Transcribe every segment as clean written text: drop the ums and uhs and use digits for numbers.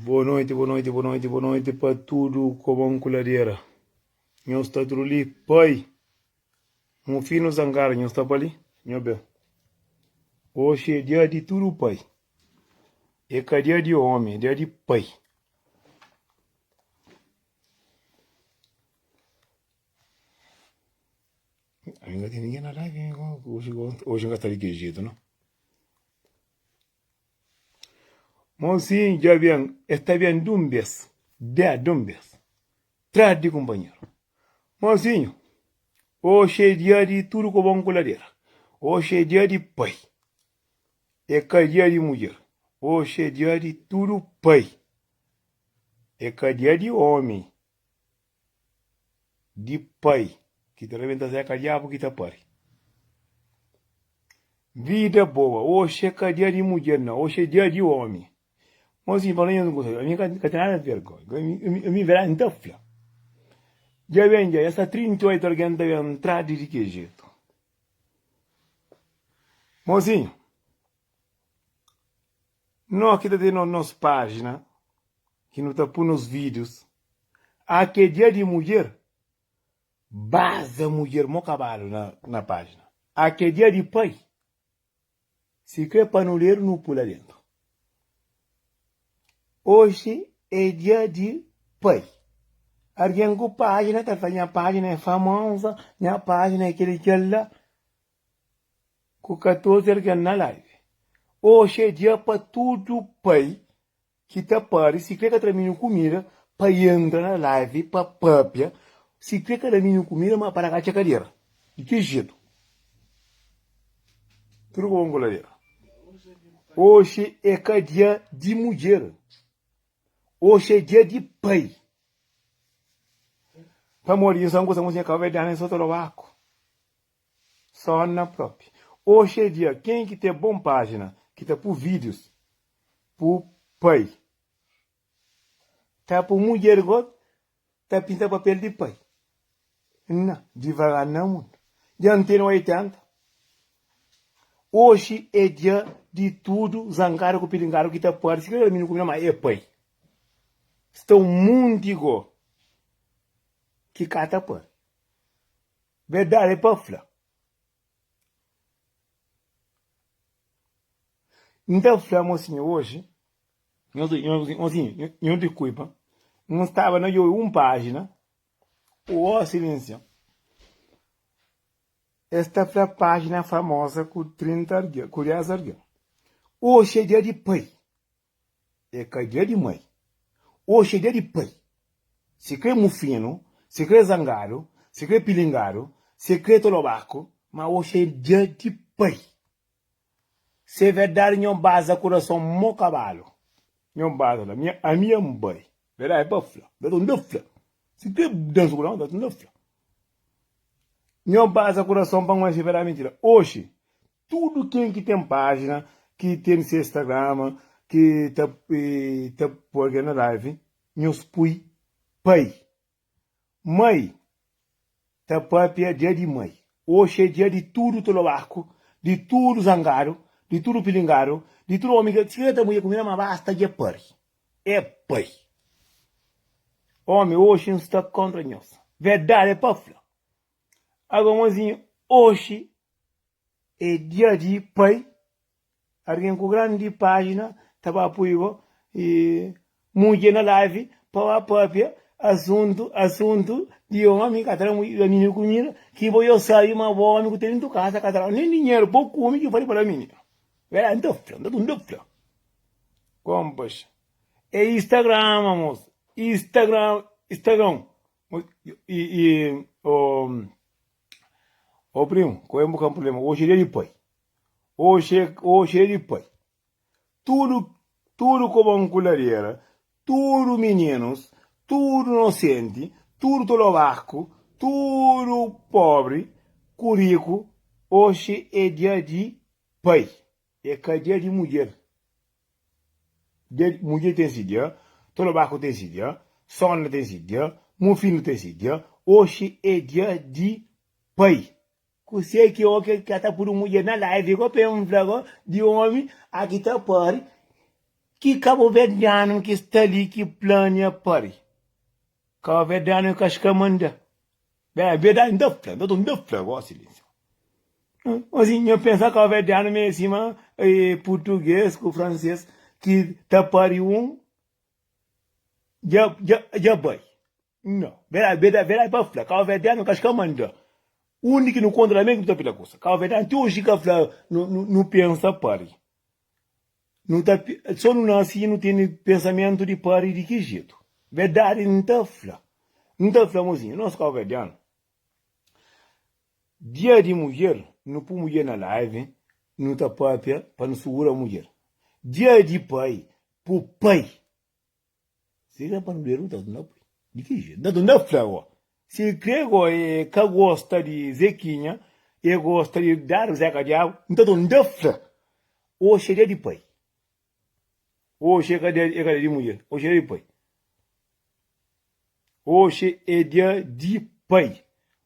Boa noite, boa noite, boa noite, boa noite pa tudu kobon ku ladera. Nhos sta tudu li? Pai, Mufinu Zangara, nhos sta pa li? Nho ben. Oxi é dia di tudu pai. É ka dia di omi, é dia di pai. Ami ka ten ningen na live, oxi, oxi N ka sta di kel jetu, no. Mosinhu dja ben, es ta ben dun bes, dé dun bes, tras di kunpanheru. Mosinhu, oxi é dia di tudu kobon ku ladera, oxi é dia di pai, é ka dia di mudjer, oxi é dia di tudu pai, é ka dia di omi. Di pai ki ta rebenta zé ka diabu ki ta pari. Vida boa, oxi é ka dia di mudjer nau, oxi é dia di omi. Mosinhu fala nhos un kusa, ami ka ten nada vergonha, ami verdadi N ta fla. Dja ben dja, esta 38 algen ta ben tra di di ki jetu. Mosinhu, no ki ta ten nos pajina ki nu ta pui nos videos a ke dia di mudjer baza mudjer mo kabalu na na pajina a ke dia di pai si kre panuleru nu pula dentu oxi e dia di pai argen ku pajina ta fla nha pajina e famosa nha pajina e keli kel la ku 14 argen na live oxi e dia pa tudu pai ki ta pari si kre ka tra mininu kumida pa entra na live pa papia si kre ka da mininu kumida ma pa ragatxa kadera di ki jetu tudu ku bon kuladera oxi e ka dia di mudjer oxi e dia di pai pamodi insa nkusa nkusa nha kabuverdianu e so tolobaku so na propi oxi e dia ken ki ten bon pajina ki ta pu videos Pu pai ta pu mudjer go ta pinta papel di pai na divagar na mundu dja N tene 80 oxi é dia di tudu zangadu ku pilingadu ki ta parse ki mininu ku minina ma é pai sta un munti go ki ka ta pari verdadi é pa fla. N ta fla mosinhu oji, mosinhu, nhu dikuipa, N staba na djobe un pájina, ó silensia, es ta fla pájina famoza ku 30 algen, ku 10 algen. Oxi é dia di pai. É ka dia di mai. Oxi é dia di pai. Si kre mufinu, si kre zangadu, si kre pilingadu, si kre tolobaku, ma oxi é dia di pai. Si é verdadi nho baza kurason mo kabalu. Nho baza la, mi ami N bai. Verdadi é pa fla. Nta ta fla. Si kre dansa ku nau, nta ta fla. Nho baza kurason pa N obi si é verdadi o mintira. Oxi Tudu ken ki ten pájina, ki ten se Instagram, ki ta ta poi algen na live, nhos pui pai. Mai ta papia dia di mai. Oxi é dia di tudu tolobaku, di tudu zangadu, di tudu pilingadu, di tudu omi ki si ka ta mudjer ku mina ma basta dja pari. É pai. Omi, oxi N sta kontra nhos. Verdadi é pa fla. Agora mozinho, oxi É dia di pai, argen ku grandi pajina ta ba pui bo e mudje na live pa ba papia asuntu asuntu di omi ka ta da mininu kumida ki bo yo sabi ma bo omi ku ten dintu kasa ka ta da nin dinheru pa kumi ki fali pa da mininu. Verdadi nta fla nta nta fla kompas é instagram mos instagram instagram e e o Ô primo, qual é um bocado problema? Hoje é dia de pai. Hoje é, hoje é dia de pai. Tudo, tudo com com lareira, tudo meninos, tudo inocente, tudo tolobaco, tudo pobre, cu rico. Hoje é dia de pai. É ka dia di mudjer. Dia di mudjer ten si dia, tolobaku ten si dia, sóna ten si dia, mufinu ten si dia. Oxi é dia di pai. Kusé ki o ke ka ta pudu mudjer na live go pa N fla go di omi a ki ta pari. Ki kabuverdianu ki sta li ki plania pari? Kabuverdianu ka xka manda. Verdadi N ta fla, N ta fla gosi li. Gosi nho pensa kabuverdianu ma é sima purtuges ku franses ki ta pari un dja bai. Nau. Verdadi, verdadi pa fla, kabuverdianu ka xka manda. Undi ki nu kontra la mesmu ki nu ta pila kusa. Kabuverdianu ti oji ka fla nu pensa pari. Nu ta so nu nasi i nu tene pensamentu di pari di ki jetu? Verdadi N ta fla, N ta fla mozinhu, nos kauverdianu, dia di mudjer nu pu mudjer na live, nu ta papia pa nu sugura mudjer. Dia di pai, pu pai. Si kre pa nu deru, ta tunda pui. Di ki jetu? Ta tunda fla go. Si kre go e ka gosta di Zequinha, e gosta di dadu Zeca Diabu, N ta tunda fla. Oxi é dia di pai. Oxi é ka dia, é ka dia di mudjer. Oxi é dia di pai. Oxi é dia di pai.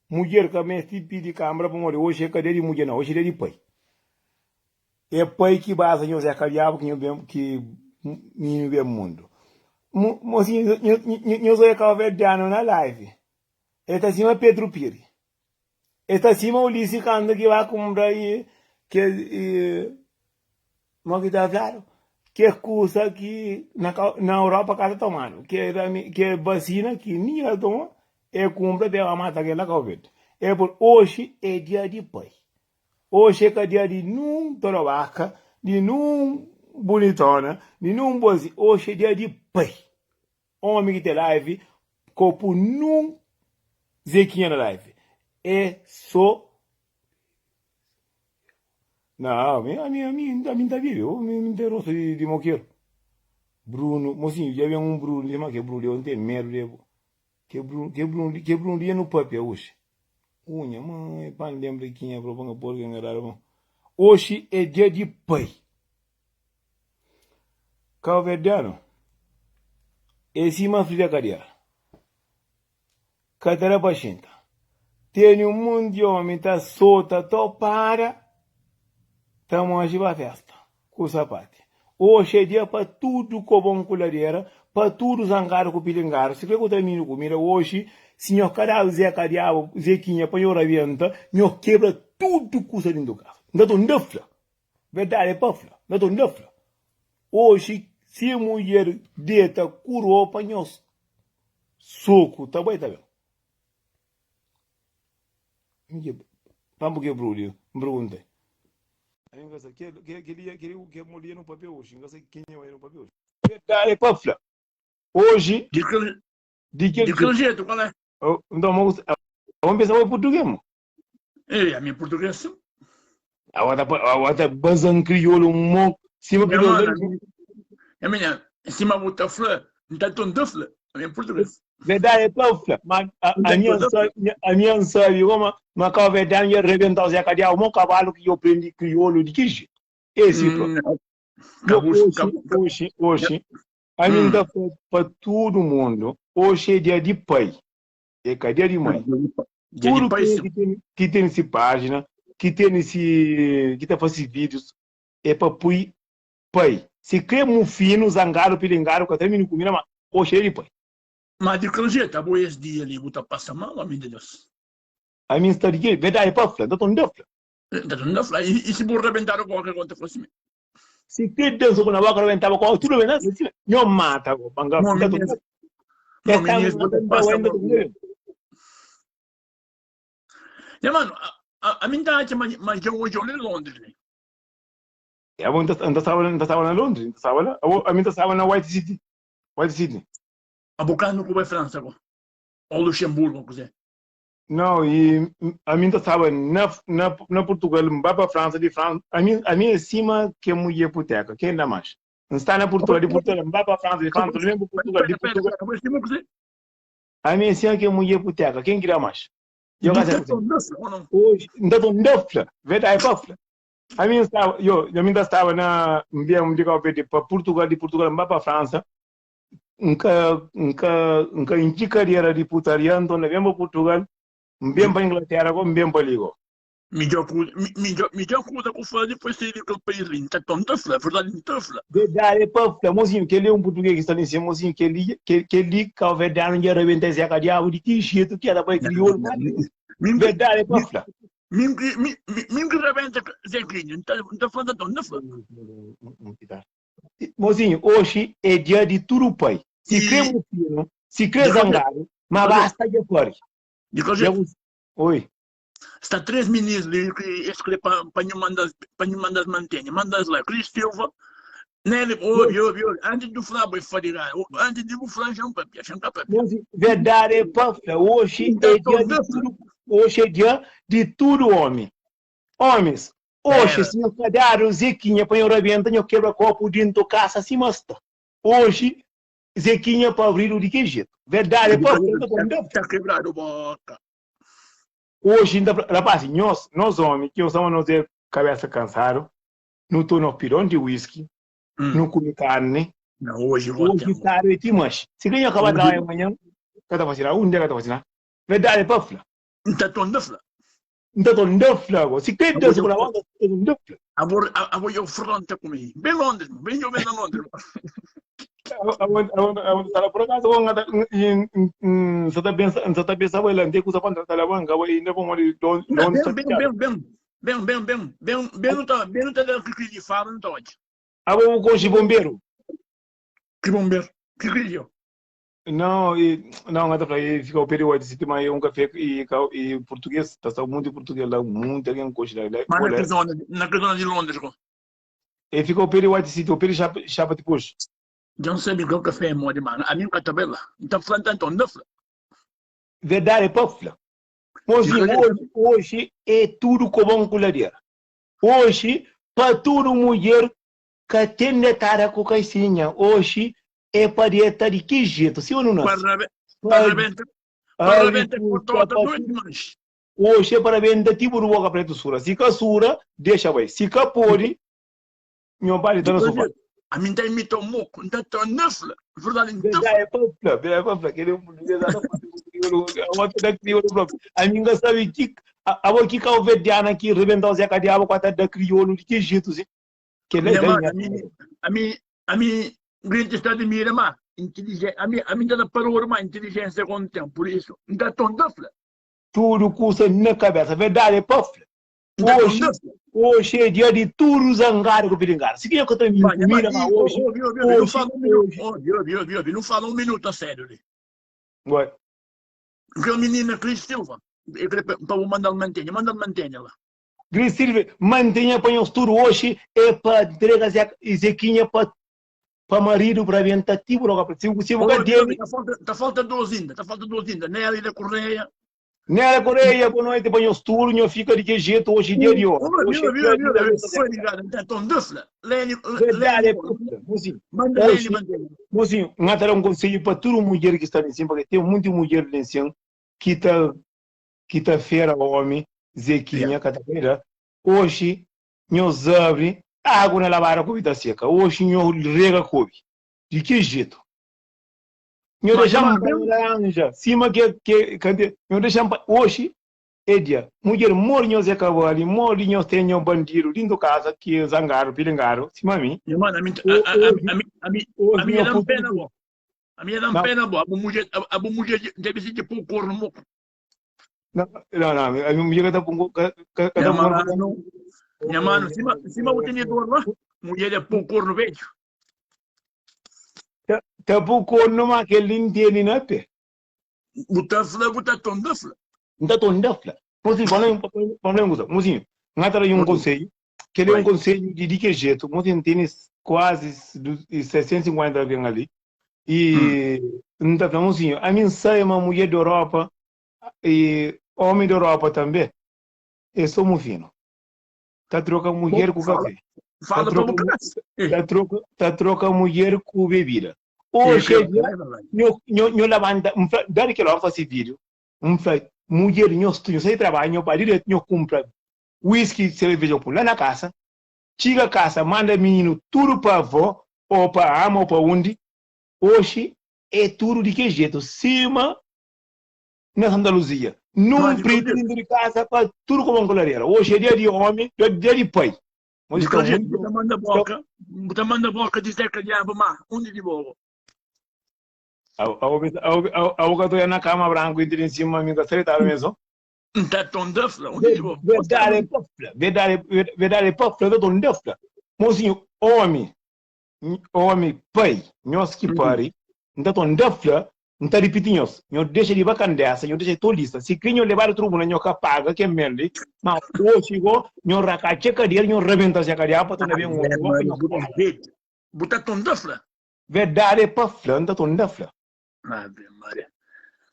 Mudjer ka meste pidi kambra pamodi oxi é ka dia di mudjer nau, oxi é dia di pai. É pai ki baza nho Zeca Diabu ki nho ben ki mininu ben mundu. Mosinhu nho oja kauverdianu na live. El ta sima Pedro Piri. El ta sima Ulisses kandu ki ba kunpra i kes i mo ki ta fladu kes kusa ki na na Europa ka ta tomadu ke ke vasina ki ninguém ka ta toma e kunpra pa e ba mata kel la Kau Verdi. E pur oxi é dia di pai. Oxi é ka dia di nun torobaka, di nun bunitona, di nun boazinha. Oxi é dia di pai. Omi ki ten live kopu nun zequinha na live é so na ami ami ami ami nta vive ami nta rosto di mokeru Bruno mosinhu dja ben un Bruno li ma ke Bruno li eu nten medu de bo ke Bruno ke Bruno ke Bruno li nu papia oxi unha mãe pa nlembra kinha bro pa nka pode nka dadu oxi é dia di pai. Kauverdianu é sima fri da kadera, ka ta da pa xinta. Tene un monti di omi ta sota topada, ta moxe pa festa ku sapati. Oxi é dia pa tudu kobon ku ladera, pa tudu zangadu ku pilingadu. Si kre ku ta minu kumida oxi, si nho ka dadu Zeka Diabu, Zekinha pa nho rabenta, nho kebra tudu kusa dintu kasa. Nta ta fla. Verdadi é pa fla, na ta fla. Oxi si mudjer deta ku ropa nhos soku ta bai ta ben. Pampu ke brulhu N pergunta. Ami N ka sa keli ke mulher no papia oxi N ka sa kenha bai no papia oxi. Verdadi é pa fla. Oxi Di kel di kel di kel jetu qual é? Nton mo Abo pensa bo é português mo? Ei, ami é português sim. Awa ta awa ta bazan kriolu mo sima Nha kriolu mana, la. ami, nha minha, sima bu ta fla, N ta tonta fla, ami é português. Verdade é pa fla, ma a, N ta a minha tonta sabe, fla. a minha sabe como ma Cabo Verdeano ia rebentar o Zé Cadial, mo cavalo que eu aprendi crioulo de que jeito? Esse pronto. Hum, Eu Cabo, hoje, cabo, hoje, hoje, a mim hum. tá fla pa todo mundo, hoje é dia de pai. É ka dia di mãe. Dia di Tudo pai kenha sim. ki ten ki ten si página, ki ten si ki ta fasi vídeos, é pa pui pai. Si kre mufinu, zangadu, pilingadu, ka ta mini kumida, ma oxi é di pai. Ma di kal jetu abo es dia li bu ta pasa mal, omi di Deus? Ami N sta di ki? Verdadi é pa fla, N ta torna fla. N ta torna fla. I, i si bu rabentadu boka, kon ta fla sime? Si kre dansa ku na boka rabentaba ku tudu ben, sime. Nho mata go, pa N ka Mo N ta mi torna es, fla. mo mi es bu ta pasa mal. Nha mano, a, a, ami N ta atxa ma, ma dja odjau li Londres li. Abo N ta N ta staba N ta staba na Londres, N ta staba la. Abo ami N ta staba na White City, White City. Abo kandu ku bai Fransa go? Ou Luxemburgo ou kuzé? Não, e ami N ta staba na na na Portugal, N ba pa Fransa, di Fransa, ami ami é sima ke mudjer puteka, ke inda mais. N sta na Portugal, di Portugal N ba pa Fransa, di Fransa N ben pa Portugal, di Pera, pera, Portugal. pera, abo é sima kuzé? Ami é sima ke mudjer puteka, ken ki da mais? Eu Bu ka ta sa torna fla ou não? Oxi, N ta torna fla, verdade pa fla. Ami N staba, yo, ami N ta staba na, N ben di Cabo Verde pa Portugal, di Portugal N ba pa Fransa, N ka, N ka, N ka intxi kadera di putaria, nton N ben pa Portugal, N ben pa Inglatera go, N ben pa li go. Midjor kuza, midjor, midjor kuza ku faze foi sair di kel país li. Nta tom ta fla, verdade nta fla. Verdade é pa fla, mozinho, kel li é um português ki sta li em cima, mozinho, kel li, kel, kel li cabo-verdiano dja rebenta es zeca diabo di ki jeito ki era bai kriolu, verdade é pa fla. Mi ki, mi, mi ki rebenta Zequinha, nta, nta fla, nta tom, nta fla. Mozinho, oxi é dia di tudu pai, si kre mufinu, si kre zangadu, ma basta dja pari. Dja bu, oi. Sta 3 minis li ki es kre pa pa nhu manda-s pa nhu manda-s mantenha. Manda-s la. Cris Silva, Nelly, obi, obi, obi. Antis di bu fla bo é fadigadu. Antis di bu fla xa N papia, xa N ka papia. Mozi, verdadi é pa fla, oxi é dia di tudu, oxi é dia di tudu omi. Omis, oxi si nho ka dadu Zequinha pa nho rabenta, nho kebra kopu dintu kasa sima sta. Oxi Zequinha pa abridu di ki jetu? Verdadi é pa fla, nta ta fla. Ta kebradu boka. Oji N ta fla, rapaz, nhos, nos omi, ki nhos ama nos é kabesa kansadu, nu toma pidon di whisky, nu kume karni, oji stadu é ti manxi. Si ka nho kaba trabadja manhan, ka ta fasi nada, un dia ka ta fasi nada. Verdadi é pa fla. N ta tonda fla. N ta tonda fla go. Si ka da sukula, N ta tonda fla. Abo, abo yo fronta ku mi. Ben Londres, ben yo ben na Londres. Abo ta por acaso go ngata n sa ta pensa, n sa ta pensa bai la, n te kusa pa n ta leba, n ka bai inda pamodi don don Ben, ben, ben, ben. Ben, ben, ben. Ben, ben no ta, ben no ta da ki di fala no ta odja. Abo bu konxe bomberu? Ki bomberu? Ki ki yo? Não, e, não, nga ta fla, e fika o pé de oito, se tem um café e, e português, tá só muito português lá, muito alguém coxa lá, lá, Mas na que zona, na que zona de Londres, go? E fica o pé de White City, o pé de chapa, chapa depois. Já não sabe que o café é mole, mano. A mim nunca tá bem lá. Então, falando tanto, não fla. Verdade é pa fla. Mozinho, hoje, hoje é tudo cobão com ladeira. Hoje, pa tudo mulher ka ten detada ku kaisinha. Hoje é pa deta di ki jetu, si ou nu nasi? Pa rebenta, pa rebenta ku tota noite mas. Oxi é pa rebenta ti bu di boka pretu sura. Si ka sura, dexa bai. Si ka podi, nho ba dita na sofa. Ami nta imita o moku, nta ta na fla, verdadi nta fla. Verdadi é pa fla, verdadi é pa fla. Keli é um português anda fala kriolu, ota da kriolu propi. Ami nka sabi ki, abo ki kauverdiana ki rebenta o Zeca Diabo ku ata da kriolu di ki jetu si? Kela é Nha da mano, nha ami, ami, ami, gente sta admira ma inteligência, ami, ami nta da paror ma inteligência com tempo, por isso nta tonta fla. Tudo kusa na cabeça, verdade é pa fla. Nta Oxi, tonta fla. oxi é dia di tudo zangado ku pilingado. Si kenha ka ta Pá, nha mira mano, ma e, oxi, obi, obi, obi, não oxi, fala um minuto, oxi. obi, obi, obi, obi, não fala um minuto a sério ali. Ué. Porque a menina Cris Silva, eu queria pa bu mandar mantenha, manda mantenha lá. Gris Silva, mantenha pa nhos tudo oxi é pa entrega Zequinha pa pa marido pa rabenta ti bu roga si si bu ka Obi, obi, debe. ta falta, ta falta dos inda, ta falta dos inda, Nélia da Correia. Nélia Correia, boa noite pa nhos tudo, nho fika di ke jeito oxi dia di oru, Obi, oxi é obi, dia obi, di obi, rabenta foi Zeca. ligado, então dufla, Léni, Verdade Léni, é puta, mozinho, manda Léni oxi, mantenha. mozinho, N ta da un conselho pa tudo mudjer ki sta li em cima, porque tem muita mudjer li em cima ki ta ki ta fera omi Zequinha ka ta peda oxi nho abri agu na labada kobi ta seka oxi nho rega kobi di ki jetu nho dexa-m pa laranja sima ke ke kante nho dexa-m pa oxi é dia mudjer modi nho é kabali modi nho ten nho bandidu dintu kasa ki é zangadu pilingadu sima mi Nha mano, ami, ami, oxi ami nho dá-m putu pena bo. Ami dá-m pena bo. Abu mudjer, abu mudjer debe ser de pôr corno moco. Não, não, não, a minha mulher tá com tá Nha mano, nha mano, sima, sima bu tene dor lá, mulher é pôr corno velho. Tá, tá pôr corno, mas que ele entende na pé. Bu ta fla, bu ta tonda fla. N ta tonda fla. Mozinho, fala fala un kuza. Mozinho, N ta da un konselhu. Kel é un konselhu di di ke jetu. Mozinho, N tene kuazi 750 algen ali. E N ta fla, mozinho, ami N sai ma mulher di Europa E omi di Europa tanbe e so mufinu. Ta troka mudjer ku kafe. Ta troka, ta troka, ta troka mudjer ku bebida. Oxi é dia, nho, nho, nho labanta, N fla, dadi kel ora N fasi video, N fla, mudjer nho stu, nho sai trabadju, nho bai diretu, nho kumpra whisky, cerveja pun la na kasa, txiga kasa, manda mininu tudu pa avó, ou pa ama, ou pa undi, oxi é tudu di ke jetu, sima na Santa Luzia. Num priti dentro di casa pa tudo como com lareira. Hoje é dia de homem, dia, dia de pai. Mas está muito. Buta manda boca, buta manda boca de Zeca Diabo, ma onde de boa. A a a a na cama branco e em cima amiga sretado mesmo. Nta tondafla, onde de boa. Verdade, pofla, verdade, verdade, pofla, eu tondafla. Mozinho, homem, Omi, pai, nhos ki pari, N ta torna fla, N ta ripiti nhos, Nho dexa di bakandesa, nho dexa di tolisa. Si kre nho lebadu trubunal, nho ka paga kel mel li. Ma oxi go, nho rakatxa kadera, nho rabenta se kadera pa torna ben omi go pa nho paga. Bu ta torna fla. Verdadi é pa fla, N ta torna fla. Ave Maria.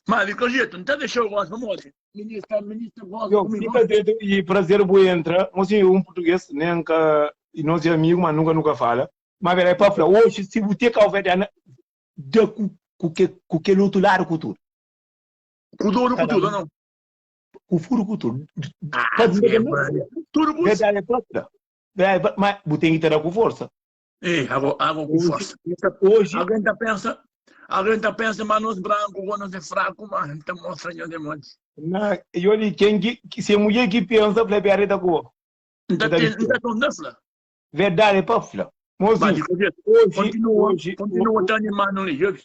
Ma di kel jetu, N ta dexa-u gosi pamodi minista, minista goza Yo, ku mi fika gosi. dretu i prazer bu entra. Mosi un português, nen ka i nos é amigo, ma nunka nu ka fala. Ma verdadi pa fla, oxi si bu te kauverdiana da ku ku ke ku kel otu ladu ku tudu. Ku duru ku tudu, não? Ku furu ku tudu. Ave Maria. Tudu ku. Verdadi é pa fla. Verdadi pa, ma bu ten ki ta da ku forsa. Ei, água, água ku força. Hoje, Alguém tá pensa, alguém tá pensa, mas nós branco, ou nós é fraco, mas tá mostra nós é monte. na, eu ali, quem que, que se mulher que pensa, fla, pera, tá com. Não tá, não tá tão fla. Verdade é pa fla. Mas Mozinho, hoje, hoje, continua, continua te animando ali, viu?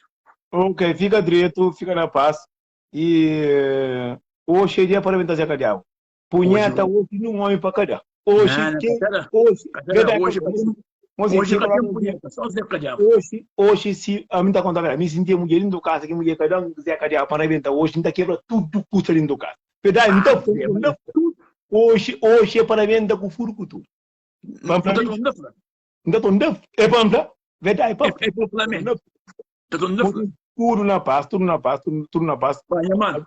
ok, fica direito, fica na paz. E eh, hoje é dia para aventar Zé Cadiabo. Hoje, Punheta hoje num homem para cada. Hoje, não, não, quem, cada, hoje, cada, verdade, hoje, mozinho, hoje fica cadê lá, um punheta, só Zé Cadiabo. Hoje, hoje, se a mim tá contando, a mim sentia mulher dentro do casa, que mulher cada um quiser cadeia para arrebentar hoje, não tá quebra tudo custa dentro do casa. Verdade, não tá Ave não Maria. tá Hoje, hoje é para arrebentar com furo com tudo. Não Para tá mim, tão fla. não tá não é para mim, verdade, é É, para é para Flamengo. Tá tão fla. Tudo na paz, tudo na paz, tudo, tudo na paz. Vai, mano.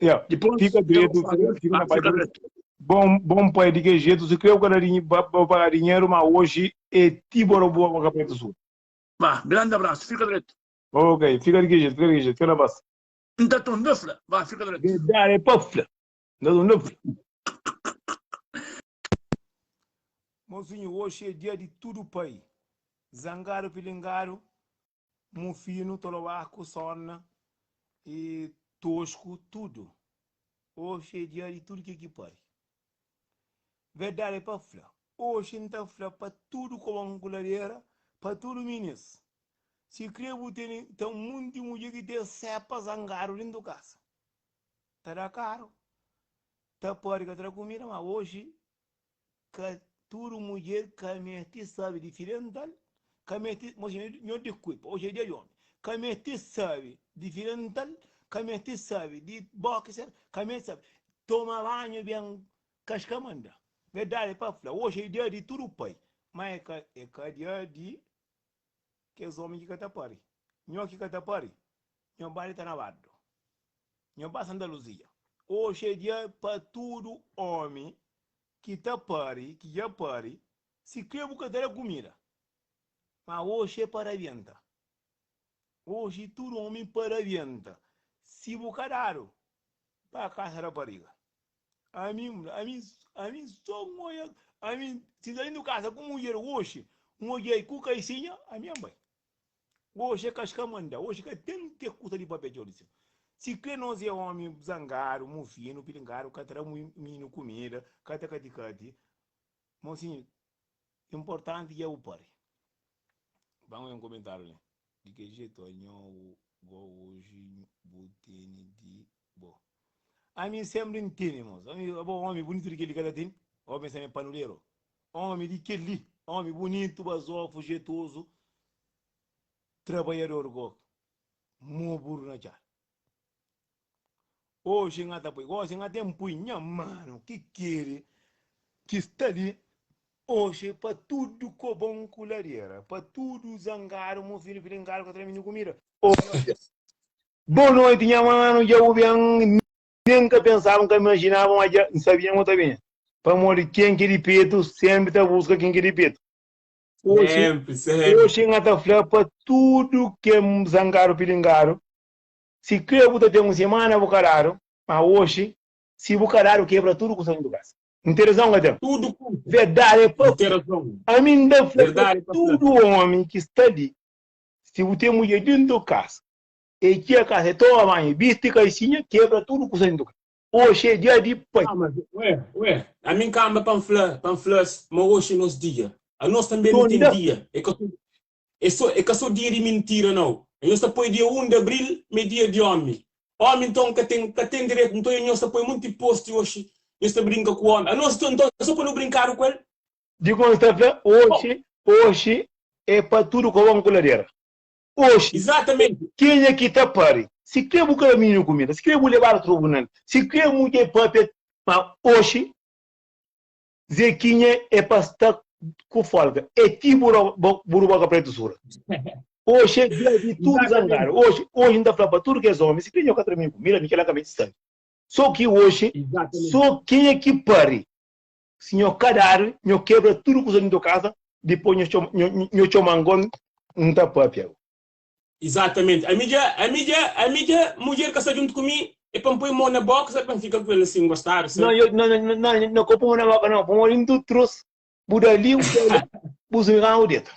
Yeah. Depois, Fica direito, então, fica, fica na ah, paz. fica direito. Bom, bom pai de que jeito, se creu que vou pagar dinheiro, mas hoje é tipo boa para Capeta do Sul. Vá, grande abraço, fica direito. Ok, fica de que jeito, fica de que jeito, fica na paz. Não tá tão fla. Vá, fica direito. Verdade é para fla. Não, não. Mozinho, hoje é dia de tudo pai. Zangado, pilingado, mufino, toloaco, sona e tosco, tudo. Hoje é dia de tudo que que pare. Verdade é para fla. Hoje não tá fla para tudo com ladeira, para tudo minis. Se crê bu tem, tem um monte de mulher que tem cepa zangado dentro de casa. Tá da caro. Tá pode que tra comida, mas hoje que tudo mulher que mete sabe diferente, que mete, mas não desculpa, hoje é dia de homem. Que mete sabe diferente, que mete sabe de boxer, que mete sabe toma banho bem casca manda. Verdade é para falar, hoje é dia de tudo pai, mas é que é que dia de que os homens que catapari. Nho que catapari, nho bari tá na bardo. Nho ba Santa Luzia. Hoje é dia para tudo homem que tá pare, que já pare, se crê que ter comida. Mas hoje é para venta. Hoje tudo homem para venta. Se bucadaro, para casa da pariga. A mim, a mim, a mim só um olha, a mim, se tá indo casa com mulher hoje, mulher com caicinha, a minha mãe. Hoje é casca manda, hoje que tem que custa de papel de ouro. Se crê nós é homem zangaro, mufino, pilingaro, catara menino comida, cata cati cati. Mocinho, importante é o pare. Vamos ver um comentário ali. De que jeito nho go hoje botene de bo. A mim sempre entende, moço. A mim, bom, homem bonito de que ele cada tem. Homem sempre panuleiro. Homem de que ali. Homem bonito, basofo, jeitoso. Trabalhador go. Mo burro na tchá. Hoje nga tá pui. Hoje nga tem pui nha mano que quer que está ali. Hoje para tudo cobom com lareira, para tudo zangado, meu filho filingado que treme comida. Boa noite, nha mano, já ouvi nunca pensava, nunca imaginava, mas já sabia muito bem. Para morrer quem que repito, sempre tá busca quem que repito. Hoje, Sempre, sempre. hoje nga tá fla para tudo que é zangado, pilingado. Se crê que tem uma semana bucararo, mas hoje, se bucararo quebra tudo com sangue do gás. Interessão, que Tudo com Verdade é para interação. A mim dá fla Verdade, para tudo homem que está ali. Se você tem mulher dentro de casa, e que a casa é toma banho, viste caicinha, quebra tudo com sangue do gás. Oxi é dia di pai. Ah, mas, ué, ué, ami N kanba pa N fla, pa N fla-s ma oxi é nos dia. Anos tanbe nu ten Tonda. dia. É ka so, é so, é ka so dia di mintira, nau. Nhos ta poi dia 1 di abril ma é dia di omi. Omi nton ka ten, ka ten direitu. Nton nhos ta poi monti posti oxi, nhos ta brinka ku omi. Anos nton é so pa nu brinkadu ku el? Di ku N sta fla, Bom, oxi, oxi é pa tudu kobon ku ladera. Oxi, Exatamente. kenha ki ta pari? Si kre bu ka da mininu kumida, si kre bu lebadu trubunal, si kre mudjer papia, ma oxi Zekinha é pa sta ku folga, é ti buru boka pretu sura. Oxi é dia di tudu zangadu. Exatamente. Oxi, oxi N ta fla pa tudu kes omi, si kre nho ka tra mininu kumida, mi kela ka meste sabe. So ki oxi, Exatamente. so kenha ki pari Si nho ka dadu, nho kebra tudu kuza dintu kaza, dipos nho txoma, nho, nho txoma ngon, N ta papia. Exatamente. Ami dja, ami dja, ami dja, mudjer ka sta djuntu ku mi, é pa N poi mon na boka, sabe, pa N fika ku el asin, gostadu, Não, sabe? yo, não, não, não, não, ka poi mon na boka não, pamodi N tu trus, bu da li, bu da la, bu zui rau detu.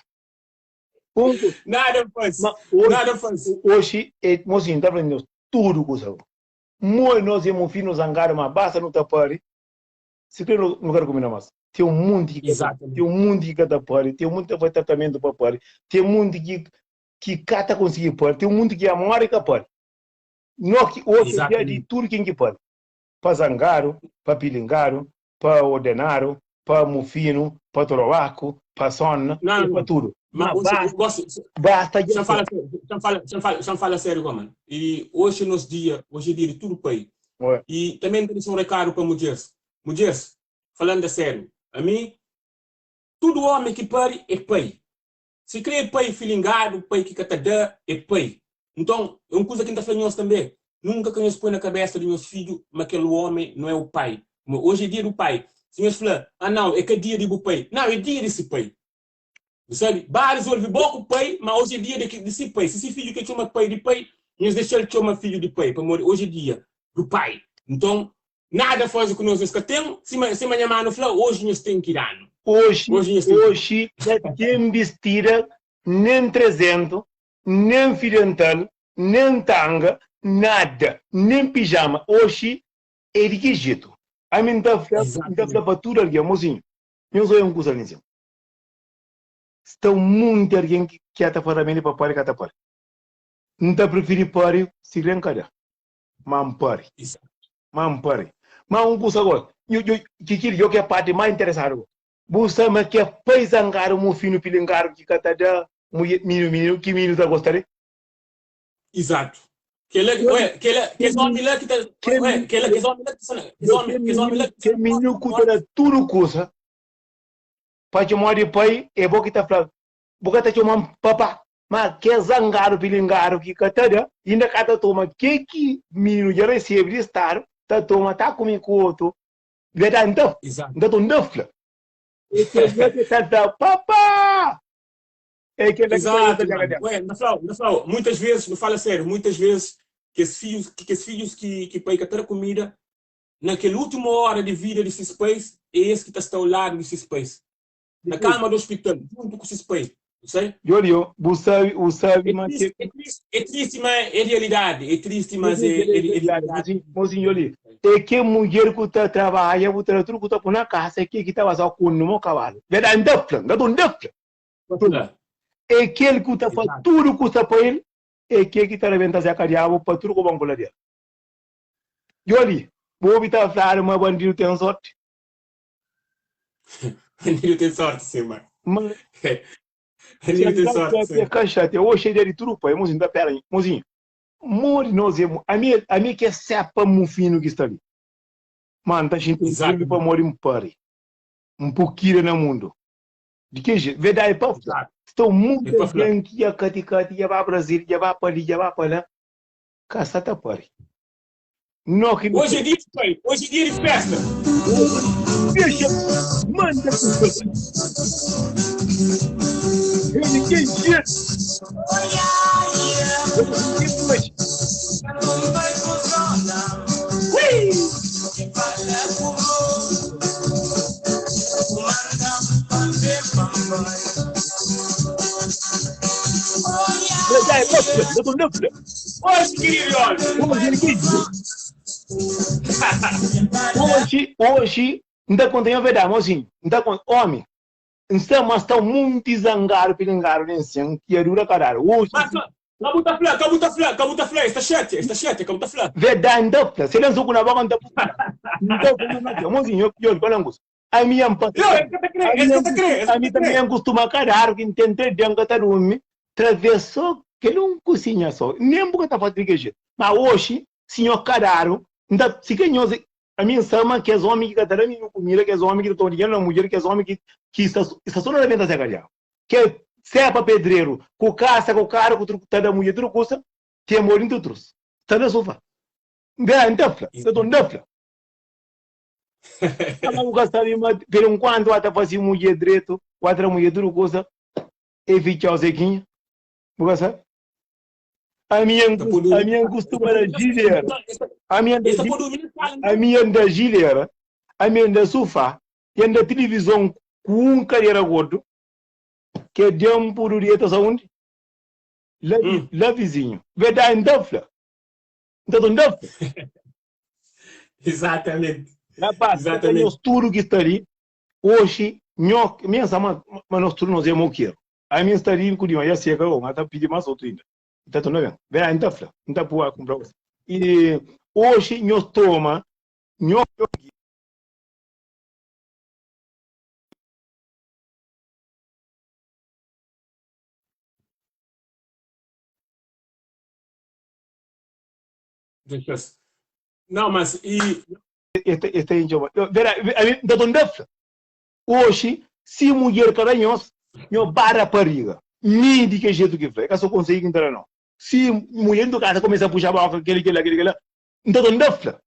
Un kuza. Nada fasi, Ma oxi, nada fasi. oxi, é, mosinhu, N ta fla nhos tudu kuza. Moi nos é mufinu zangadu, ma basta nu ta pari, Si kre nu ka ta kume na mas. Ten un munti ki ka ta, ten Exatamente. un munti ki ka ta pari, ten un munti ki ta faze tratamentu pa pari, ten un munti ki ki ka ta konsigi pari, ten un munti ki ya mori i ka pari. No ki oji é dia di Exatamente. tudu ken ki pari, pa zangadu, pa pilingadu, pa ordenadu, pa mufinu, pa torobaku, pa sonna, Não, e pa não. tudu. Ma Ma hoje, basta, gosto, basta dja xa fla. fala, xa fala, xa fala, xa fala sério agora, mano. E hoje é nosso dia, hoje é dia de tudo pai. Ué. E também ta deixa um recado para mulheres. Mulheres, falando a sério, a mim, tudo homem que pare é pai. Se crê é pai filingado, pai que ka ta da, é pai. Então, é um coisa que N ta fla nhos também. Nunca que nhos põe na cabeça de nhos filho, mas aquele homem não é o pai. Hoje é dia do pai. Se nhos fla, ah não, é que dia de bu pai. Não, é dia de se pai. Bu sabe? Ba rezolve bo ku pai, ma oji é dia di si pai. Si si fidju ke txoma pai di pai, nhos dexa-l txoma fidju di pai, pamodi oji é dia du pai. Nton, nada faze ku nos, nhos ka ten, sima sima nha manu fla, oji nhos ten ki da-nu. Oji, Oji nhos ten ki. oji ka ten bistida nen trezentu, nen fio dental, nen tanga, nada, nen pijama. Oji é di ki jetu? Ami N ta fla, N ta fla Exatamente. pa tudu algen, mozinhu, nhos oia un kuza li nsin. Sta un munti algen ki ka ta fla ramedi pa pari ka ta pari. N ta prifiri pari si kre N ka da, ma N pari. Ma N pari. Ma un kusa gosi, nhu nhu ki kil yo ki é parti mas interesadu go. Bu sta ma ke pai zangadu mufinu pilingadu ki ka ta da mudjer mininu mininu ki mininu ta gosta de? Exato. Kela, ué, kela, kes omi la ki ta, ué, kela, kes omi la ki ta, kes omi, kes omi la ki Ke mininu ku ta da tudu kusa. Pa txoma di pai é bo ki ta fla bu ka ta txoma-m papá ma kes zangadu pilingadu ki ka ta da inda ka ta toma ke ki mininu dja resebe di stadu ta toma ta kume ku otu verdadi nta nta to nta fla é kel ki ta fla papá é kel ki ta Exato, mano. Ué, nta fla-u, nta fla-u, muitas vezes, nu fala sério, muitas vezes kes fidjus, kes fidjus ki, ki pai ka ta da kumida, Na kel últimu óra di vida di ses pais, é es ki ta sta au ladu di ses pais, na kama di ospital, djuntu ku ses pai. Bu sai? Jolio, bu sabe, bu sabe É ma tristi, ke. é tristi, é tristi, ma é realidadi. É tristi, mas é, é, é realidadi. Mozinho, mozinho, Jolio, é ke mudjer ku ta trabalha, bu ta da tudu ku ta pui na kasa, é ke ki ta pasa ku mo kabalu. Verdadi, N ta fla, N ta ta fla. Fla. É kel ku ta fla tudu ku sta pa el, é ke ki ta rebenta Zeka Diabu pa tudu kobon ku ladera. Djobi, bu obi ta fladu ma bandidu ten sorti? Bandidu ten sorti sim, ma. Ma Bandidu ten sorti sim. Ka xatia, oxi é dia di tudu pai, mozinhu ta pera, mozinhu. Modi nos é, ami, ami ki é sepa mufinu ki sta li. Ma N ta xinti orgulhu pamodi N pari, N pukira na mundu. Di ki jetu? Verdadi pa fla, sta un monti algen ki dja kati kati, dja ba Brazil, dja ba pa li, dja ba pa la. Ka sa ta pari. No ki Hoje é dia de pai, hoje é dia de festa. Dexa manda ku fla. Ele que jeito. Hoje. Hoje, querido olha. Hoje ele que jeito. Oji, oji, N ta konta nha verdadi, mozinhu, N ta konta, omi, N sta ma sta munti zangadu, pilingadu nen sen ki adura ka dadu. Oji, Mas ka, ka bu ta fla, ka bu ta fla, ka bu ta fla, es ta xatia, es ta xatia, ka bu ta fla. Verdadi N ta fla, se lensu ku na boka N ta pui. N ta fla, N ta fla, mozinhu, yo, fala un kusa. Ami N pasa Yo, es ka ta kre, es ka ta kre, es ka Ami ta tanbe kre. N kustuma ka dadu ki N ten 3 dia N ka ta durmi, traves so kel un kusinha so, nen bu ka ta fasi di kel jetu. Ma oxi, si nho ka dadu, N ta, si ka nhos, ami N sabe ma kes omi ki ka ta da mininu kumida, kes omi ki ta toma dinheru na mudjer, kes omi ki ki sta sta so na rabenta se kadiabu, ke sepa pedreru ku kasa ku karu ku tudu ta da mudjer tudu kusa, ten bo dintu trus, sta na sofa. N ta fla, N ta N ta fla. Ama bu ka sabe ma per enquantu wa ta fasi mudjer dretu, wa tra mudjer tudu kusa, e fitxau sekinha. Bu ka sabe? Ami N Ta pode ami N kustuma da gilera. Ami N da Es ta pode obi na sala nton. ami N da gilera, ami N da sufá, e N da tilivizon ku un kadera gordu, ke dempu du dia ta sa undi? La, Hum. la vizinhu. Verdadi N ta fla. N ta ta fla. Exatamente. Rapaz, Exatamente. nós tudo que está ali, hoje, nós, pensa, mas, mas nós tudo nós é moqueiro. A mim está ali com o já seca, mas tá pedindo mais outro ainda. Tá tudo bem. Vem, não tá fla, não tá pôr comprar você. E hoje nós toma, nós Deixa-se. Não, mas e. Este, este é Vera, da onde Oxi, si mudjer ka da nhos, nho bara pariga. Mi di ke jetu ki fla, e ka so konsigi ki N ta da no. Si mudjer ntu kasa kumesa puxa boka, keli kela, keli kela, N ta ta fla.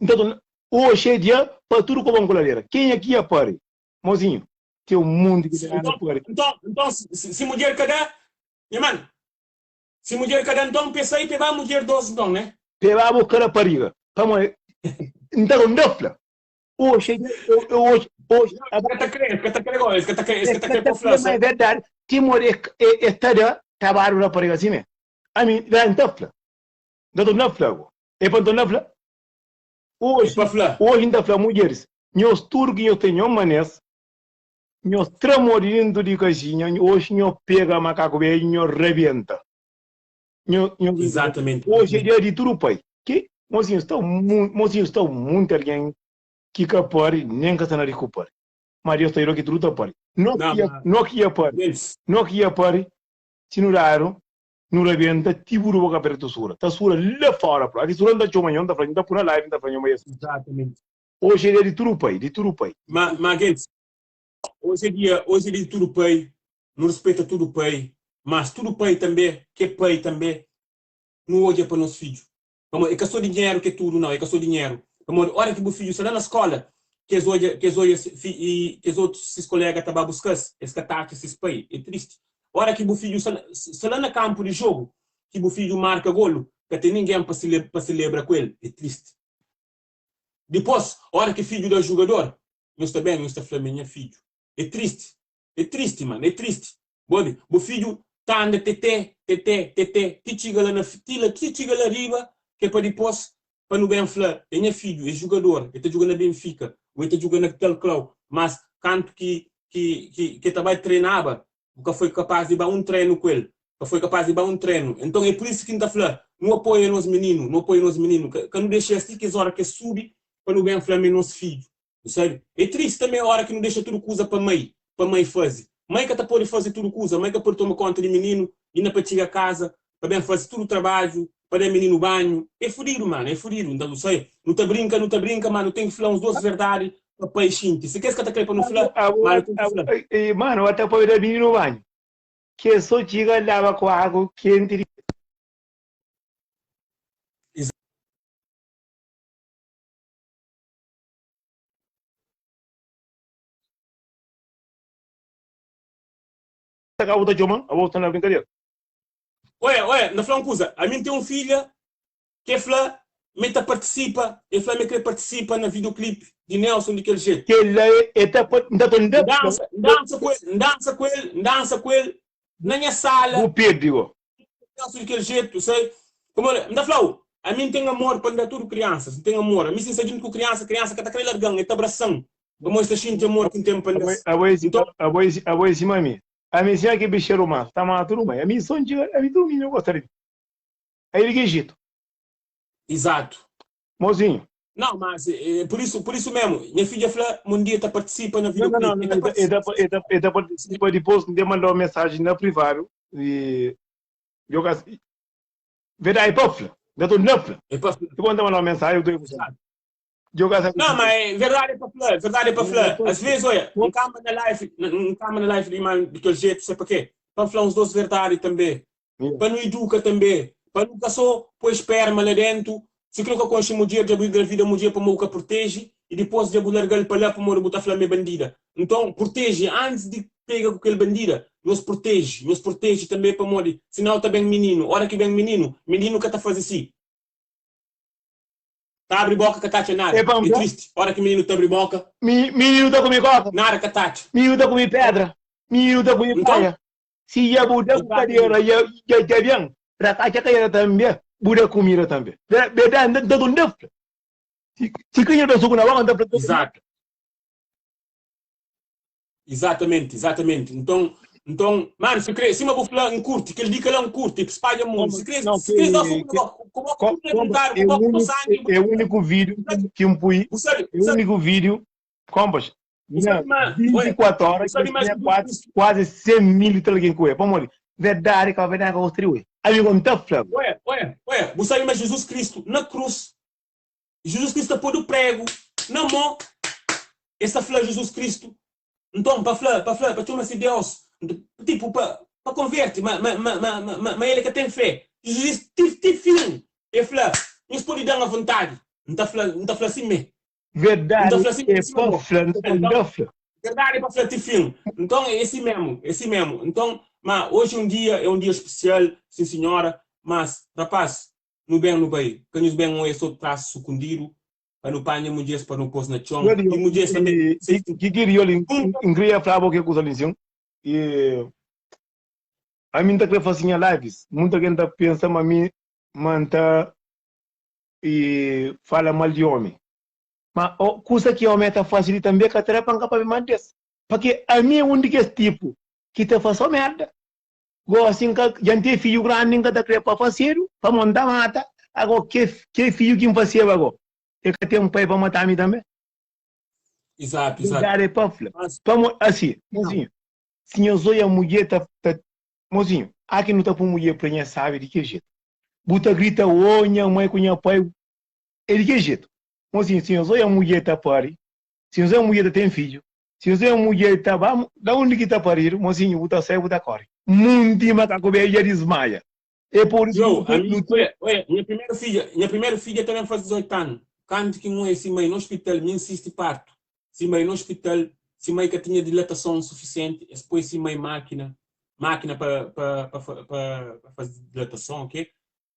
N ta ta Oxi é dia pa tudu kobon ku ladera. Kenha ki ia pari? Mozinhu, ten un munti ki ta gana Então, pari. então, então se, se mudjer ka da, nha mano, se mudjer ka da, então pe sai pe ba mudjer dos, então, né? Pe ba bo ka da pariga. Pamodi N ta ta fla. Oxi, oxi, oxi. Es ka ta kre, es ka ta kre go, es ka ta kre, es ka ta kre Es ka pa ta fla kre, ma sa. é verdadi. Timor é es ta da tabadu rapariga si mé. Ami, la N ta fla. N ta torna fla go. É pa N torna fla? É Oxi, pa fla. oxi N ta fla mudjeris, nhos tudu ki nhos ten nhos manés, nhos tra mo di dentu di kaxinha, oxi nhos pega makaku bedju nhos rabenta. Nho, nho, Exatamente. Oxi é dia di tudu pai. Ki, mosinhu, sta mu, mosinhu, sta munti algen ki ka pari, nen ka sta na riku pari. Ma Deus ta juda ki tudu ta pari. No Não, ki ia, mas, no ki ia pari, Deus, no ki ia pari, si nu dadu, nu rabenta ti buru boka pertu sura. Ta sura la fora pro. Aki sura N ta txoma nho, N ta fla, N ta pui na live, N ta fla nho ma es. Exatamente. Oxi é dia di tudu pai, di tudu pai. Ma, ma Gates, hoje é dia, hoje é dia de tudo pai, nu respeita tudo pai, mas tudo pai também, que é pai também, nu odja pa nos fidju. Pamodi é ka só dinheru ki é tudu, não, é ka só dinheru. Pamodi ora ki bu fidju sta la na skola, ki es odja, ki es odja fi, i kes otus sis kolega ta ba buska-s, es ka ta atxa sis pai, é tristi. Ora ki bu fidju sta, sta la na kanpu di jogu, ki bu fidju marka golu, ka ten ningen pa sele, pa selebra ku el, é tristi. Dipos, ora ki fidju da jugador, nhos ta ben, nhos ta fla ma é nha fidju. É tristi. É tristi, mano, é tristi. Bu obi? Bu fidju ta anda teté, teté, teté, ti txiga la na, ti la, ti txiga la riba, ke pa dipos pa nu ben fla, é nha fidju, é jugador, e ta djuga na Benfica, o e ta djuga na tal klau, mas kantu ki, ki, ki, ki e ta bai trenaba, bu ka foi kapaz di ba un trenu ku el, ka foi kapaz di ba un trenu. Enton é pur isu ki N ta fla, nu apoia nos mininu, nu apoia nos mininu, ka, ka nu dexa-s ti kes ora ki es subi pa nu ben fla ma é nos fidju. Bu sabe? É tristi tanbê óra ki nu dexa tudu kuza pa mai, pa mai faze. Mai ka ta pode faze tudu kuza, mai ka pode toma konta di mininu, inda pa txiga kaza, pa ben faze tudu trabadju, pa da mininu banhu. É fudidu, manu, é fudidu. Nta, bu sabe? Nu ta brinka, nu ta brinka, ma nu ten ki fla uns dos verdadi pa pai xinti. Si kes ka ta kre pa nu fla, Abo, ma nu ten ki abo, fla. abo, manu, ata pa da mininu banhu, ke so txiga laba ku agu kenti di. Abo ta txoma, abo sta na brinkadera. Oia, oia, N ta fla un kuza, ami N ten un filha ki e fla ma e ta partisipa, e fla ma e kre partisipa na videoclip di Nelson di kel jetu. Kel-la e ta pa, N ta ta N dansa, N dansa ku el, N dansa ku el, N dansa ku el na nha sala. Bu perde go. Nelson di kel jetu, sai? Pamodi, N ta fla-u. Ami N ten amor pa N da tudu kriansas. N ten amor. Ami si N sta djuntu ku kriansa, kriansa ka ta kre larga-m, e ta abrasa-m. Pamodi es ta xinti amor ki N ten pa N da-s. Abo é Nton. abo é abo é sima mi. Ami sima ki bixeru mas ta mata tudu mai. Ami son txiga, ami tudu mininu gosta di mi. Aí di ki jetu? Izatu. Mozinhu. Não, mas eh, por isso, por isso mesmo, minha filha fla, um dia tá participa na Não, não, não, videoclipe. não, E tá ele tá, participa. ele tá, ele tá participa depois de mandar uma mensagem na privado e joga verdade pa fla, da tô na fla. É pa fla. Depois de mandar uma mensagem, eu tô Exato. joga essa Não, mas é verdade é pa fla, verdade é pa fla. Às vezes, olha, um camba na live, um camba na live de man de aquele jeito, sei para quê? Pa fla uns dois verdade também. Pa nu educa também. Pa nu ka só pôr esperma lá dentro. Se kre ka konxe mudjer, dja bu engravida mudjer pamodi bu ka proteje e dipôs dja bu larga-l pa lá pamodi bu ta fla ma é bandida. Nton, proteje antis di pega ku kel bandida. Nhos proteje, nhos proteje tanbê pamodi sinau ta ben mininu. Ora ki ben mininu, mininu ka ta faze si. Ta abri boka ka ta atxa nada. É pa É tristi ora ki mininu ta abri boka. Mininu ta kume koka. Nada ka ta atxa. Mininu ta kume pedra. Mininu ta kume Nton, paia. Si dja bu da ku kadera dja dja ben rakatxa kadera tanbe bu da kumida tanbe. Berdadi nta nta nta fla si ka nha da suku na boka nta fla Exato. Exatamente, exatamente. Nton, nton, mano, si kre, sima bu fla, N kurti, kel dika la N kurti, spadja mundu. Si kre, Não, si kre da que, suku na que, boka, ku boka tudu komba, rebentadu, é ku boka o ku único, sangi, bu é o único vídeo que um pui, bu sabe, é o sabe, único vídeo, compas, bu na sabe ma, olha, 24 bu horas sabe que ma tinha Jesus quase, Cristo, quase 100 mil de alguém com ele. Pamodi, verdade, que verdade que eu gostaria. Amigo, não tá fla. olha, olha, olha, bu sabe ma Jesus Cristo na cruz, Jesus Cristo ta podu prego na mô, es ta fla Jesus Cristo, nton pa fla, pa fla, pa txoma si Deus, tipo pa pa konverte, ma ma ma ma ma ma ele ka ten fé. Jesus diz ti ti fin, e fla, nhos pode dan avontadi, N ta fla, N ta fla si mê. N ta Verdade fla si é sima pa bo. fla, não Então, tá fla. verdade é pa fla ti fin. Nton é si mesmo, é si mesmo. Nton, ma hoje um dia é um dia especial, sim senhora, mas rapaz, nu ben nu bai, ka nhos ben oia so tras sukundidu pa nu panha mudjers pa nu pos na txon Yoli, i mudjers tanbe e, se ki ki Yoli, junta. N kria fla bo ke kusa li sin. E ami N ta kre fasi nha lives, muita gen ta pensa ma mi ma N ta e fala mal di omi. Ma o kusa ki omi ta fasi li tambe ka ta da pa N ka papia mal des. Pake ami é un di kes tipu ki ta fasi so merda. Gosi N ka dja N ten fidju grandi N ka ta kre pa fasedu pamo N ta mata. Ago ke ke fidju ki N faseba go e ka ten pai pa mata mi tambe? Exato, exato. Verdadi é pa fla. Mas, Pamo asi, não. mozinhu, si nhos oia mudjer ta ta mozinhu, a ki nu ta pui mudjer prenha sabi di ke jetu. Bu ta grita ô nha mai ku nha pai é di ke jetu. Mozinhu, si nhos oia mudjer ta pari, si nhos oia mudjer ta ten fidju, Si nhos oia mudjer ta ba da undi ki ta paridu, mozinhu, bu ta sai bu ta kori. Munti makaku bedju dja dismaia. É pur isu Yo, ki ami, nu ta. oia, oia, nha primeru fidja, nha primeru fidja ta ben faze 18 anu. Kantu ki N oia si mai na ospital, mi N sisti partu. Si mai na ospital, si mai ka tinha dilatason sufisienti, es poi si mai makina, makina pa, pa, pa, pa, pa faze dilatason, ok?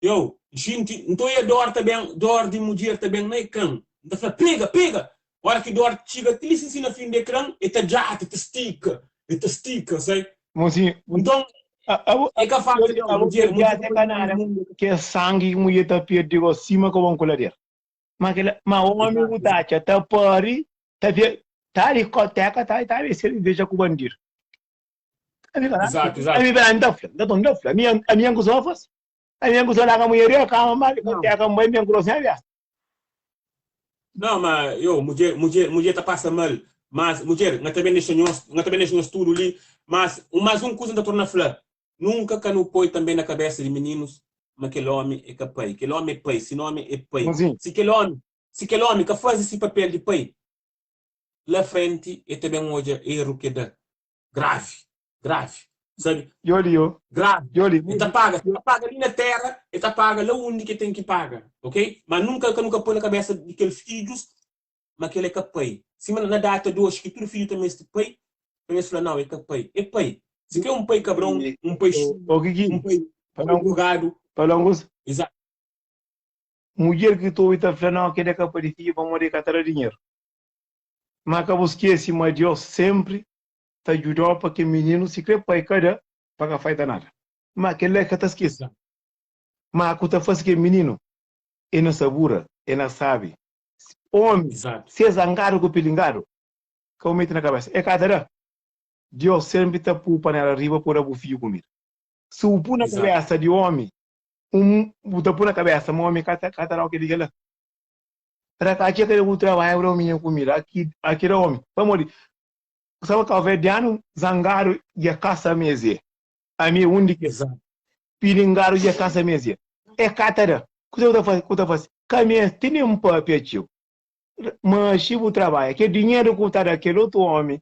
Yo, N xinti, N ta oia dor ta ben, dor di mudjer ta ben na ekran. N ta fla, Pega, pega! Ora ki dor txiga ti li sinsin na fin di ekran, e ta djata, e ta stika, e ta stika, sai? Mozinhu, Nton, abo, e ka fásil nau, abo mudjer, mudjer djata ta é ka poi nada, mundu. ke sangi ki mudjer ta perde go sima ka bon kulader. Ma kila, ma omi bu Exato, ta atxa ta pari, ta via, ta dikoteka, ta ta be serveja ku bandidu. Ami ka exato, exato. ami bem ta fla, nta ta fla, ami ami yang kusuma fasi. Ami yang kusuma laga mulher eu kama ma Não. dikoteca mbai mi yang kurosi avia. Não, ma yo, mudjer, mudjer, mudjer ta passa mal. Mas, mudjer, nga ta ben dexa nhos, nga ta ben dexa nhos tudo li, mas, um mais um kuza nta torna fla, nunka ka nu poi també na kabesa di mininus ma kel omi é ka pai. Kel omi é pai, si nomi é pai. Mozinho. Si kel omi, si kel omi ka fazi si papel di pai, la frenti e ta ben odja erru ke da. Gravi, gravi, sabe? Yoli yo. Gravi. Yoli. E ta paga, ta paga li na terra, e ta paga la undi ke ten ki paga, ok? Ma nunka ka nu ka poi na kabesa di kel fidjus ma kel é ka pai. Sima na data di oxi ki tudu fidju ta meste pai, pa nhos fla nau, é ka pai. É pai. Si ka é un pai kabron, un pai xulu, Ô Kiki, un pai pa não drogadu. pa não gosta. Exato. Mudjer ki ta obi ta fla nau kel é ka pai di fidju pamodi e ka ta da dinheru. Ma ka bu skese ma Deus sempri ta djudau pa kel mininu si kre pai ka da pa ka faita nada. Ma kel la ka ta skese. Ma ku ta fasi kel mininu. E na sabura, e na sabi. Omi, Exato. se é zangadu ku pilingadu, ka bu mete na kabesa. E ka ta da. Deus sempri ta pu panela riba pa da bu fiju kumida. Si bu pu na Exato. kabesa di omi, un, bu ta pu na kabesa ma omi ka ta, ka ta dau keli kela. Rakatxa ka da bu trabadju bu da omi nha kumida. Aki, aki da omi. Pamodi, sabe kauverdianu zangadu dja kasa meze. Ami é un di kes. Exato. Pilingadu dja kasa meze. E ka ta da. Kuze ku ta fasi, ku ta fasi? Ka meste nen papia txeu. Ma si bu trabadja, kel dinheru ku ta da kel otu omi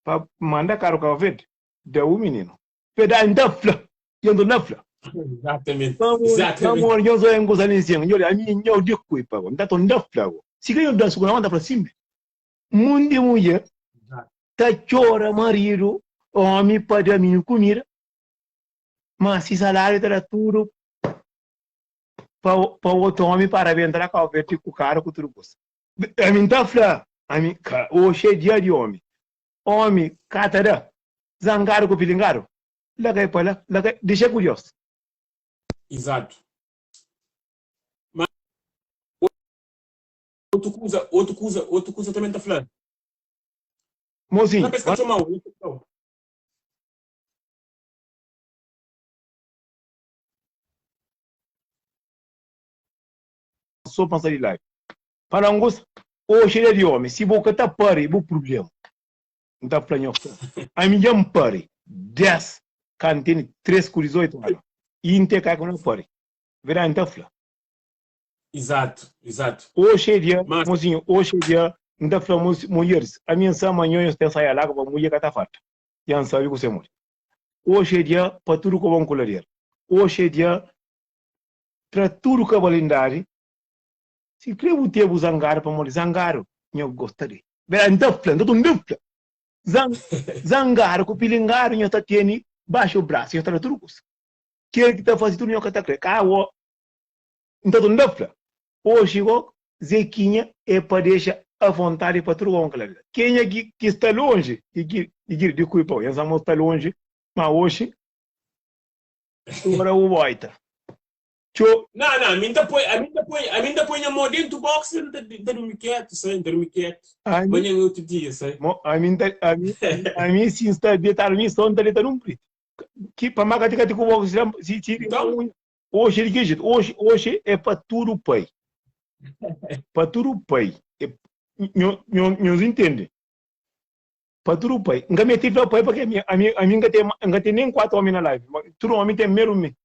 pa manda karu Cabo Verde, da u mininu. Verdadi N ta fla, dja N torna fla. Exatamente, Pamodi, exatamente. pamodi nhos oja un kuza li nsin, nhos oja, ami nhos di kui pa bo. N ta torna fla bo. Si ka nhos da sugura, N ta fla sin. Munti mudjer Exato. ta txora maridu, omi pa da mininu kumida, ma si salariu ta da tudu pa pa otu omi pa rabenta na Cabo Verde ku karu ku tudu kusa. Ami N ta fla, ami ka oxi é dia di omi. Omi ka ta da zangadu ku pilingadu, la kai pa la, la kai, dixa ku Deus. Exato. Ma otu kuza, otu kuza, otu kuza também ta fla. Mozinho, Fla pa es ka txomau, eu ta flau. So pa N sai di live. Pa na ngosta oxi é dia di omi si bo ka ta pari bu prublema N ta fla nhos ami dja N pari 10 ka N tene 3 ku 18 anu i N te ka ku na pari verdadi N ta fla. Exato, exato. Oxi é dia Mas mozinho oxi é dia N ta fla mulheres ami N sa ma nho nhos ten saia lagu pa mulher ka ta farta dja N sabi ku se modi oxi é dia pa tudu kobon ku ladera oxi é dia tra tudu kabalindadi Si kre bu te bu zangadu pamodi zangadu nho gosta de Bera nta fla nta tunda fla Zan zangadu ku pilingadu nho ta teni baxu brasu nho ta da tudu kusa Kel ki ta fasi tudu nho ka ta kre ka o nta tunda fla Oxi go Zequinha é pa dexa a vontadi pa tudu go kla Kenha ki ki sta lonji di ki di ki di kui pau Nha sa mo sta lonji ma oxi ora bu boita Txo. Não, não, a mim tá põe, a mim tá põe, a mim tá põe a mão dentro do box, não tá, tá dormir quieto, sei, tá dormir quieto. Ami, Manhã é outro dia, sei. mo, ami, tá, ami, ami sim está deitado mi só tá deitado num preto. Que pa maca tica tica o box se se Então, hoje de que jeito? Hoje, hoje é pa tudo pai. Pa tudo pai. É, nho, nho, nho entende? Pa tudo pai. Nunca meti fla pai porque a mim, a mim, a mim nunca tem, nunca tem nem quatro homens na live. Tudo homem tem medo de mim.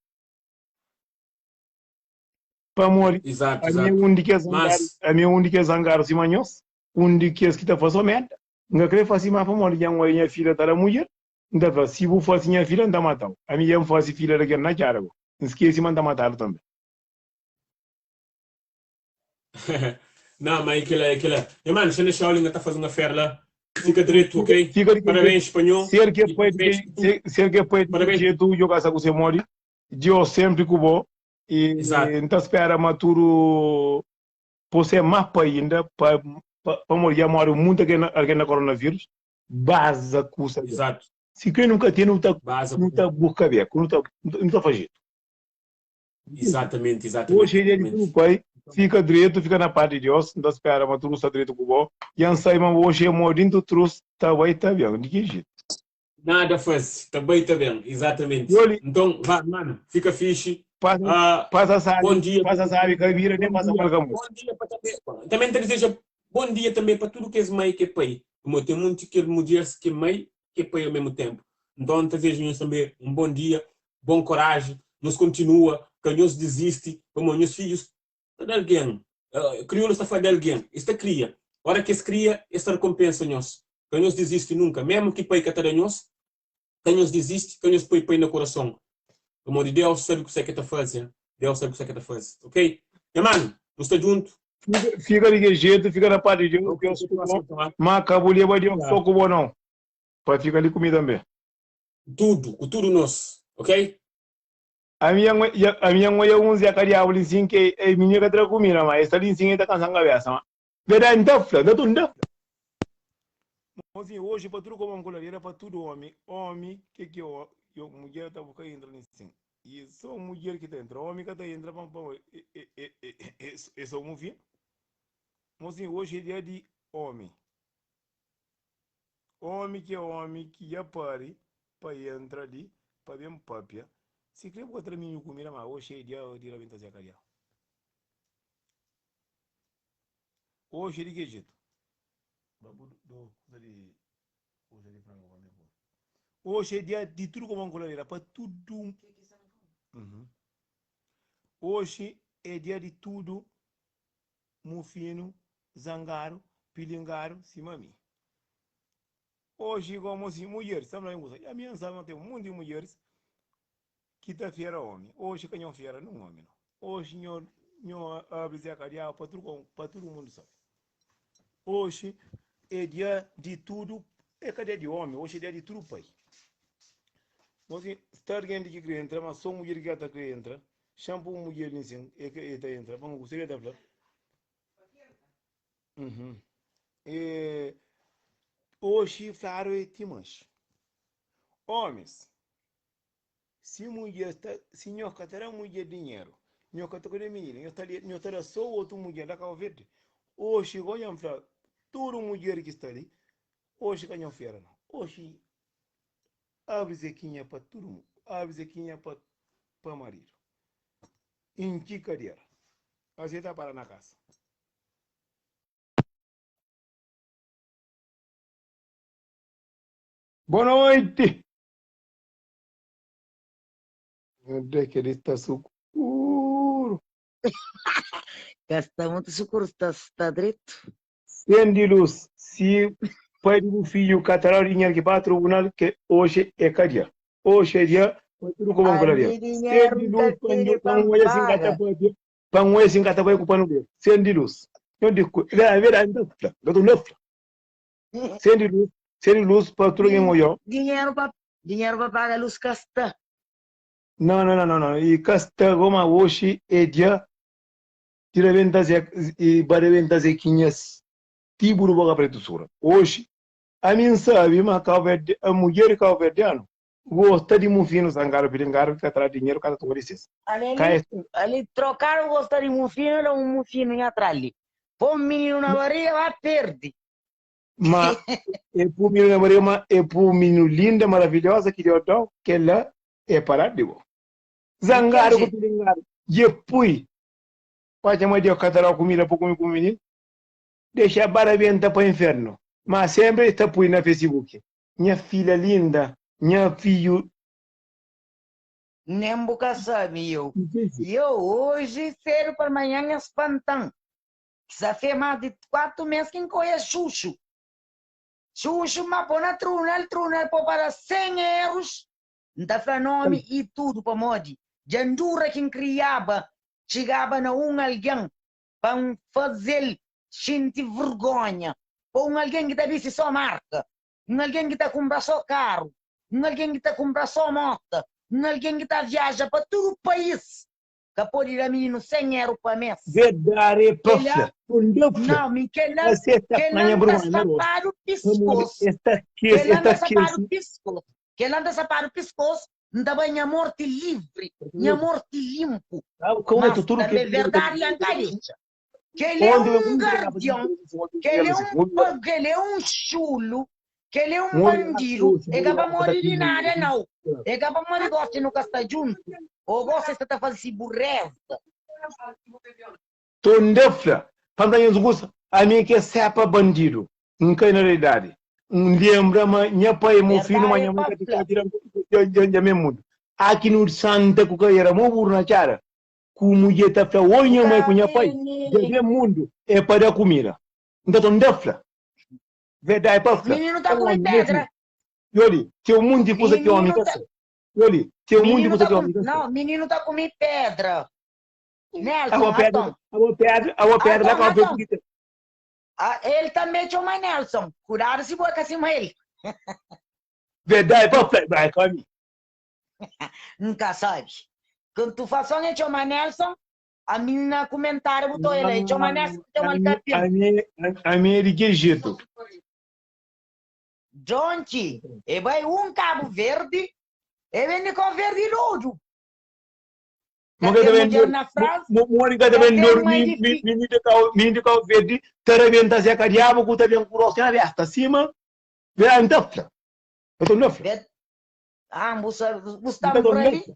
Pamodi Exato, ami é exato. un di kes zangadu, Mas, ami é un di kes zangadu sima nhos, un di kes ki ta fase o merda. N ka kre fase má pamodi dja N oja nha filha ta da mudjer. N ta fla, si bu fase nha filha, N ta mata-u. Ami dja N fase filha da kel na txada go. N skese ma N ta matadu tanbe. não, mas é aquela, é aquela. Nha mano, Xana Shaolin ta fazer uma fera lá. Fica direito, Fika, ok? fika di kel jetu. Parabéns, espanhol. Ser ke E pai di parabéns kel, pa tudo. ser, ser ke pai di kel Parabéns. jetu, djo kasa ku se modi. Deus sempre ku bo. E Exato. N ta spera ma tudu por ser más pa inda pa pamodi dja mori muita algen na coronavírus baza kusa dja Exato. si kre nu ka ten nu ta Baza nu ku ta buska beku nu ta nu ta faz jetu Exatamente, exatamente. Oxi é dia di tudu pai fika dretu fika na paz di Deus N ta spera ma tudu sta dretu ku bo dja N sai ma oxi é mo dintu trus ta bai ta ben di ki jetu. Nada faze, ta bai ta ben, exatamente. Yoli. Então, vá, mano, fica fixe. Pasa, Ah, pasa sabi, bom dia. pasa sabi ka vira nem Bom pasa dia, mal ka moça. bom dia pa também. Também ta deseja bom dia também pa tudo kes mãe que é pai. Como tem muito que mulheres que é mãe que é pai ao mesmo tempo. Então, ta desejo nhos também um bom dia, bom coragem, nhos continua, ka nhos desiste, pamo nhos filhos ta da alguém, uh, crioulos ta fala de alguém, es ta cria. Ora que es cria, es ta recompensa nhos. Ka nhos desisti nunka. Mesmo ki pai ka ta da nhos, ka nhos desisti, ka nhos poi pai na coração. Pamodi Deus sabe kusé ke ta faze. Deus sabe kusé ke ta faze. Ok? Nha mano, nu sta djuntu. Fica, fica di kel jetu, fica na paz di Deus, Ok, Deus até ku próxima bo, semana. ma ka bu leba Deus Tá. só ku bo não, pa fica li ku mi tambe. Tudo, ku tudo nos. Ok? Ami ami N oja un Zé ka diabu li nsin ke e minha ka tra kumida ma e sta li nsin e ta kansa-m kabesa ma verdadi N ta fla N ta tunda fla. Mozinho oji pa tudu kobon ku ladera pa tudu omi omi ke ki mudjer ta buska intra li nsin. E só mudjer ki ta entra, omi ka ta entra pa é só mufia. Mosinhu, oxi é dia di omi. Omi ki é omi ki dja pari pa entra li pa ben papia. Si kre bu ka tra minhu kumida, ma oxi é dia di rabenta zeka dia. Oxi é di ki jetu? Ba bu do kusa di kusa di frango pa mi pô. Oxi é dia di tudu koman kuladera pa tudu. Uhum. Oxi é dia di tudu mufinu, zangadu, pilingadu sima mi. Oxi komu si mudjeris ta fla-m kusa. Ami N sabe ma ten monti mudjeris ki ta fera omi. Oxi ka nho fera nun omi no. Oxi nho nho abri Zé Kadiau pa tudu pa tudu mundu sabe. Oxi é dia di tudu, é ka dia di omi, oxi é dia di tudu pai. Mosi, sta algen di ki kre entra, ma so mudjer ki ka ta kre entra. Xan pui mudjer li nsin, e ka e ta entra. Pa kuse ki e ta fla? Uhum. E, oxi fladu é ti manxi. Omis, Si mudjer sta, si nho ka ta da mudjer dinheru, nho ka ta kuida minina, nho ta nho ta da so otu mudjer la Kau Verdi. Oxi go nha fla tudu mudjer ki sta li, oxi ka nho fera no. Oxi abri zekinha pa tudu mundu, abri zekinha pa pa maridu. Intxi kadera, asi ta para na kasa. Boa noiti! Meu Deus, que ele está sukuru. Ka sta mutu sukuru, sta, sta dretu. Sende luz, si pai di bu fidju ka ta dau dinheru ki ba tribunal, ke oxi é ka dia. Oxi é dia pa tudu ku banku la dia. Ami dinheru Sende N ka luz pa tene nhu, pa pa N N oja si N ka ta paga. papia, pa N oja si N ka ta bai ku panu verde. Sende luz. Nhu di ku, verdadi N ta fla, N ta torna fla. Sende luz, sende luz pa tudu algen oja-u. Dinheru pa Dinheru pa paga luz ka sta. Não, não, não, não, e ka sta go ma oxi é dia di rebenta ze e ba rebenta zequinhas ti buru boka pretu sura. Oxi ami N sabi ma Cabo Verde, a mudjer di Cabo Verdiano gosta di mufinu zangadu pilingadu ki ka tra dinheru ka ta toma lisensa. Ale Ka li, es ali trokadu gosta di mufinu da un mufinu nha tra li. Pon mininu na bariga ba perdi. Ma é pu mininu na bariga ma é pu mininu linda maravilhosa ki Deus dau kela é paradu di bo. Di kel Zangadu ku jetu. pilingadu dje pui pa txma Deus ka ta dau kumida pa kume ku mininu dexa barabenta pa infernu ma sempri es ta pui na facebook nha filha linda nha fidju. Nem bu ka sabe eu. Eu hoje cedo pa manhã nha spantan. Sa fé más di 4 mês ki N ka oia Xuxu. Xuxu ma pô na trunal, trunal pô pa da 100 erus. N ta fla nomi i tudu pamodi dja N dura ki N kriaba txigaba na un algen pa N faze-l xinti vergonha. Pa un algen ki ta bisti só marka, un algen ki ta kunpra só karu, un algen ki ta kunpra só mota, un algen ki ta viaja pa tudu país. Ka pode da mininu 100 eru pa mes. Verdade é pa Kela, fla. Kunda fla. não, mi kela, Você ta kela panha nta vergonha na rosto. sapadu Pamodi piskos. es ta kese, Kela es ta nta sapadu kese. piskos. Kela nta sapadu piskos, nta bai nha morti livri, nha morti limpu. Sabe como é Mas tudo que tambe verdadi ya nka dexa. Kel é Ontem eu un fui gardion, kel é un pa, kel é un xulu, kel é un Um bandidu. É ka pamodi di nada nau. É ka pamodi gosi nu ka sta djuntu ô gosi sta ta faze si bureza. Tonda fla, pa N ta nhos gosta, ami é ki é sepa bandidu. N kai na realidadi. N lenbra ma nha pai é mo fidju, ma Verdadi é nha mai pa ka ta fla. tira dja me mundu. Aki nu santa ku kaera mo buru na txada. Ku mudjer ta fla, Oi nha mai ku nha pai, dja ben mundu é pa da kumida. Nta ta nda fla, verdadi pa fla, Mininu ta kume omi, nha pedra. fidju, yoli, ten un monti kuza ki omi Mininu ka ta sa. Yoli, ten un monti Mininu kuza ta ki kume, omi ka sa. não, mininu ta kume pedra. Nelson, Awa pedra, Aton. awa pedra, awa pedra la Aton, ka Aton. ki ten. Ah, el também txoma Nelson. Kudadu si bo é ka sima el. Verdadi pa fla, bai ka mi. N ka sabe. Kantu fason e txoma Nelson, ami na kumentáriu bu ta oia la, e txoma Nelson, bu txoma-l kapin. Ami, ami é di ki jetu? Donki, e bai un Kabu Verdi, e ben di Kau Verdi lodu. Ka Mo ka ta ten ben mudjer na Fransa, Modi ka ta ka ben ten dor mãe di mi fi. mi di kau mi di kau verdi ta rebenta se ka diabu ku ta ben ku rostu na besta sima vera nta fla eu tô na fla Bet, ah, bu sa, bu sta nta tô pra na li? fla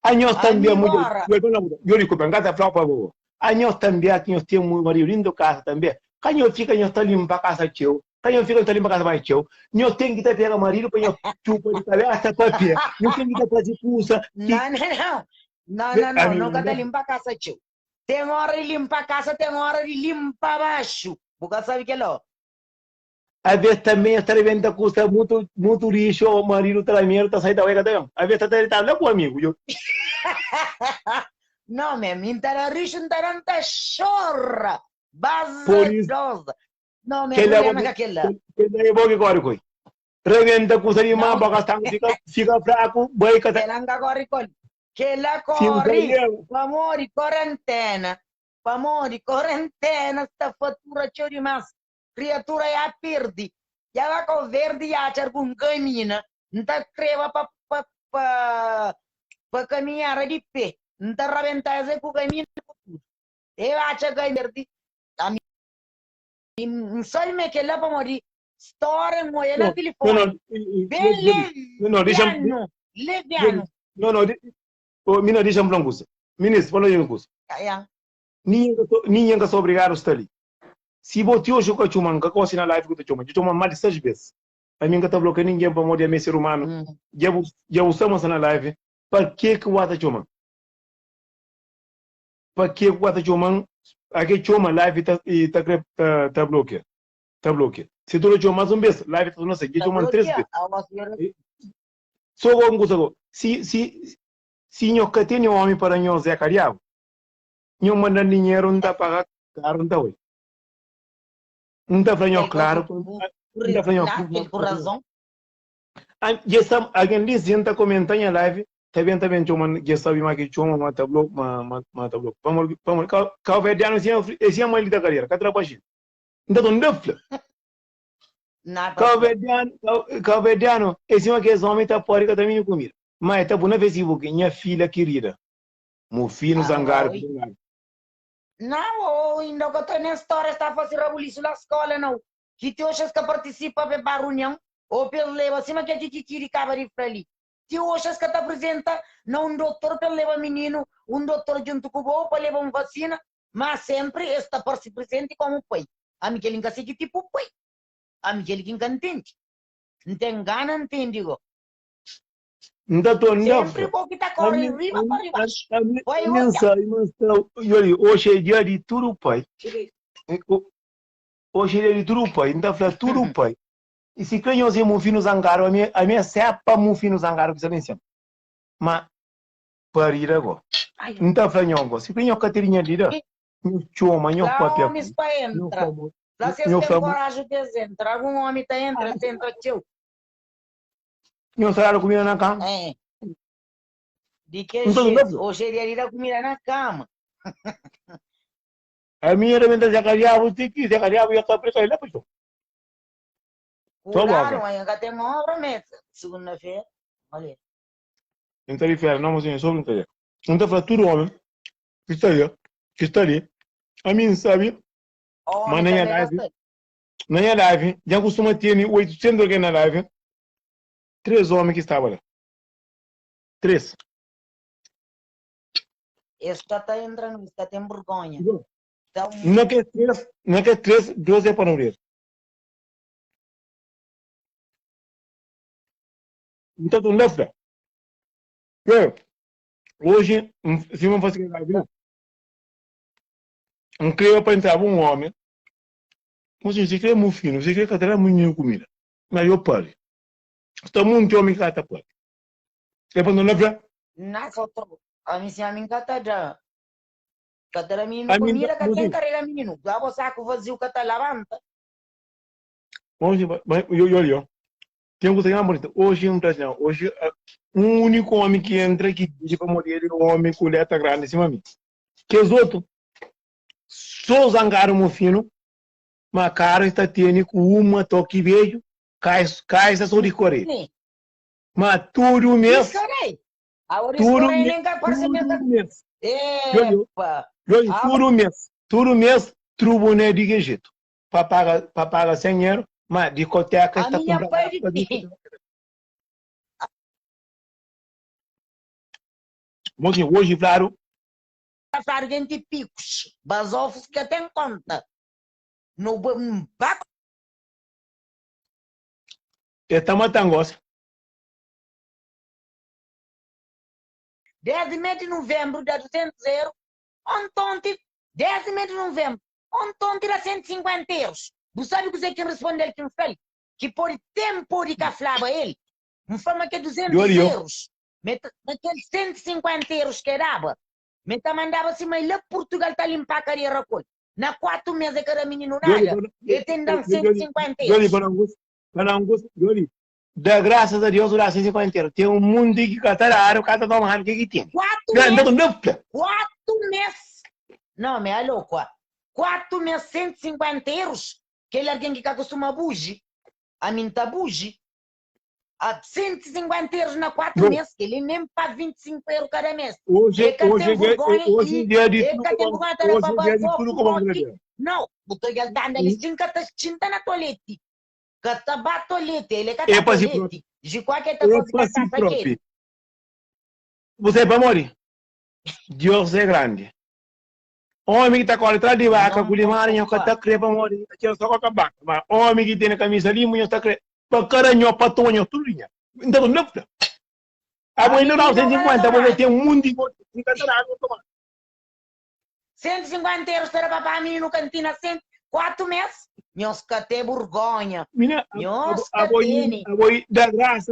anhos Ami tambi mudjer gora. eu tô na yo di culpa nka ta fla pa bo anhos tambi ki nhos ten maridu dintu kasa tambi ka nhos fika nhos ta limpa kasa txeu ka nhos fika nhos ta limpa kasa mais txeu nhos ten ki ta pega maridu pa nhos txupa di kabesa pa pé nhos ten ki ta faze kusa ki Não, não, não. Não, não, não. ami Não ka ta limpa kasa txeu. Ten ora di limpa kasa, ten ora di limpa baxu. Bu ka sabe kel-la, ó. Aves tanbe es ta rebenta kusa mutu mutu rixu o maridu ta lameru ta sai ta bai ka ta ben. Aves ta ta ritadu la ku amigu yo. Não, me, mi n ta da rixu, n ta da n ta xora. Baza Por isu doza. Não, me, kel-la bo problema ka kel-la. kel-la é bo ki kóre ku el. Rebenta kusa di má Não, bo ka sta fika fika fraku bai ka ta. kel-la n ka kóre ku el. Kel-la Si N kóre sabia. pamodi korentena. Pamodi korentena sta fatura txeu dimás. Kriatura ya pirdi, ya ba kau verdi ya atxa algun kamina. N ta kreba pa pa pa pa kaminhara di pe. N ta rabenta es e ku kamina ku tudu. E atxa kai verdi. Ami N sabe ma é kel-la pamodi stória N oia na No, no, tilifoni. Ben no, no, dexa-m, levianu, levianu. no, no, oh, mina, dexa-m fla un kusa. Ministru, fala un kusa. Ya. Ningen ka sta obrigadu sta li. Si bo ti oji ku ka txoma, N ka gosi na live ku ta txoma. Dja txoma más di 6 bes. Ami N ka ta blokia ningen pamodi ami é ser umanu. Dja bu dja bu sta ma sta na live, pa ke ki bu ata txoma? Pa ke ku ata txoma? A ke txoma live ta i ta kre ta ta blokia. Ta blokia. Si tu txoma más un bes, live ta torna sai. Dja Ta txoma 3 blokia. bes. Aos yo So go un kusa go. Si si si nho ka tene omi para nho Zé Kadiabu, Nho manda-m dinheru, N ta paga karu, N ta oi. N ta fla nho Kel klaru, ku N ta fla nho kel ku razon. Dja sta algen li sin ta komenta nha live, ta ben ta ben txoma, dja sabi ma ki txoma, ma ta blok, ma ma ta blok. Pamodi pamodi kauverdianu é sin mãe li ta kadera, ka trapaxintu. N ta torna fla. Kauverdianu kauverdianu é sima kes omi ta pode ka ta mini kumida, ma e ta pui na Facebook, nha filha kirida. Mufinu zangadu ku zangadu. Nau, oh, inda ka ta nen storia sta fasi rabulisu la skola nau. Ki ti oxi es ka partisipa pe ba runion ou pe leba sima kel ki Kiki di kaba di fla li. Ti oxi es ka ta aprizenta na un dotor pe leba mininu un dotor djuntu ku bo pa leba un vasina, ma sempri es ta parsi prizenti komu pai. Ami kel li nka si ki tipu pai. Ami kel li ki nka ntende. Nten gana ntende go. N ta torna Sempri fla. bo ki ta kore Ami, riba pa ami, riba. ami, Bai ami N odja. sabe ma sta. Yoli, oxi é dia di tudu pai. Oxi é dia di tudu pai. N ta fla tudu pai. I si kre nhos é mufinu zangadu, ami, ami é sepa mufinu zangadu ki sta li nsin. Ma parida go. N ta fla nho go, si kre nho ka ten dinheru di da, nho txoma, nho Fla papia ku omis el. pa Nho entra. fla mo, Fla si es nho ten fla mo. koraju pa es entra. Algun omi ta entra, es ta entra txeu. Nho ta dadu kumida na kama. É. Di ke Nton, jetu? nton. Oxi é dia di da kumida na kama. Ami era benta Zé Kadiabu ti ki Zé Kadiabu ia kaprika el la pa txon. Só Kudadu, boka. ma nha ka ten obra mes. Segunda-fera, olha. N ta di fera, não, mozinho, só brincadeira. N ta fla tudu omi ki sta li, ki sta li, ami N sabe ma Omi na nha tanbe ka live, sta li. na nha live, dja N kustuma tene 800 algen na live, 3 omi ki staba la. 3. Es ka ta entra no, es ka ten burgonha. Ta un... Na kes 3, na kes 3, 2 é pa nu rer. Nta tu nda fla. Yo, hoje, si N fasi kel live li, N kreba pa entraba un omi, N fla, si kre mufinu, si kre ka ta da mininu kumida. Ma yo pari. Sta munti omi ki ka ta pari. E pa nu fla. Na so tro. Ami si ami ka ta da. Ka ta da mininu kumida, ka ten karega mininu. Dja bo saku vaziu ka ta labanta. Oji, yo, yo, yo. Ten kusa ki na bonita. Oji N ta fla, oji un uniku omi ki entra ki dixi pamodi el é omi ku letra grandi sima mi. Kes otu so zangadu mufinu, ma karu ta tene ku uma toki bedju, Kai, kai sta so di kore. Ma tudu mes. Agora Tudo estoura mês, nem que parece tudo mesmo. mês. Jojo, Epa! Jojo, Ah, tudo mês, tribunal de Egito. Para pagar, para pagar 100 euros, mas discoteca a está minha comprando. pai de ti. Mozinho, hoje, claro, Passar gente picos, basofos que tem conta. No baco está matando. 10 de novembro dá 200 euros. Ontem, 10 de novembro, ontem dá 150 euros. Você sabe que você quem respondeu que fez? Que por tempo de que falava ele, me fala que é 200 Yori, eu. euros. Naqueles 150 euros que dava, me tá mandava assim, mas lá Portugal tá limpar a carreira com Na 4 meses que era menino nada, ele tem dado 150 Yori, euros. Yori, dá graças a Deus, dá 150 euros. Tem um mundo que catar o cara toma o que que tem. 4 Então, meses, não, 4 meses. Não, me é louco. 4 meses, 150 euros. Que ele é alguém que costuma bugi. A mim tá bugi. A 150 euros na 4 Bom. meses, que ele nem paga 25 euros cada mês. Hoje, Ele hoje, tem vergonha hoje em dia de ele tudo, tem vergonha de hoje em dia de para tudo como brasileiro. Não, o que tá andando ali, tá tinta na toalete. Que tá ba toalete, ele que É tá para si toalete. De qualquer tá É coisa para que si tá aqui. próprio. Você vai morrer. Deus é grande. Homem que está correndo atrás de vaca, Não com limar, posso que está crendo para morrer. Aqui só com a vaca. Mas homem que tem a camisa limpa, está crendo. Para caranho, para tonho, tudo. Então, não. A mãe não dá 150, você tem um mundo de 150 euros para papá menino cantina, 4 meses. Nhos que tem vergonha. Mina, Nhos a que boi, tem. a boi, dá graça,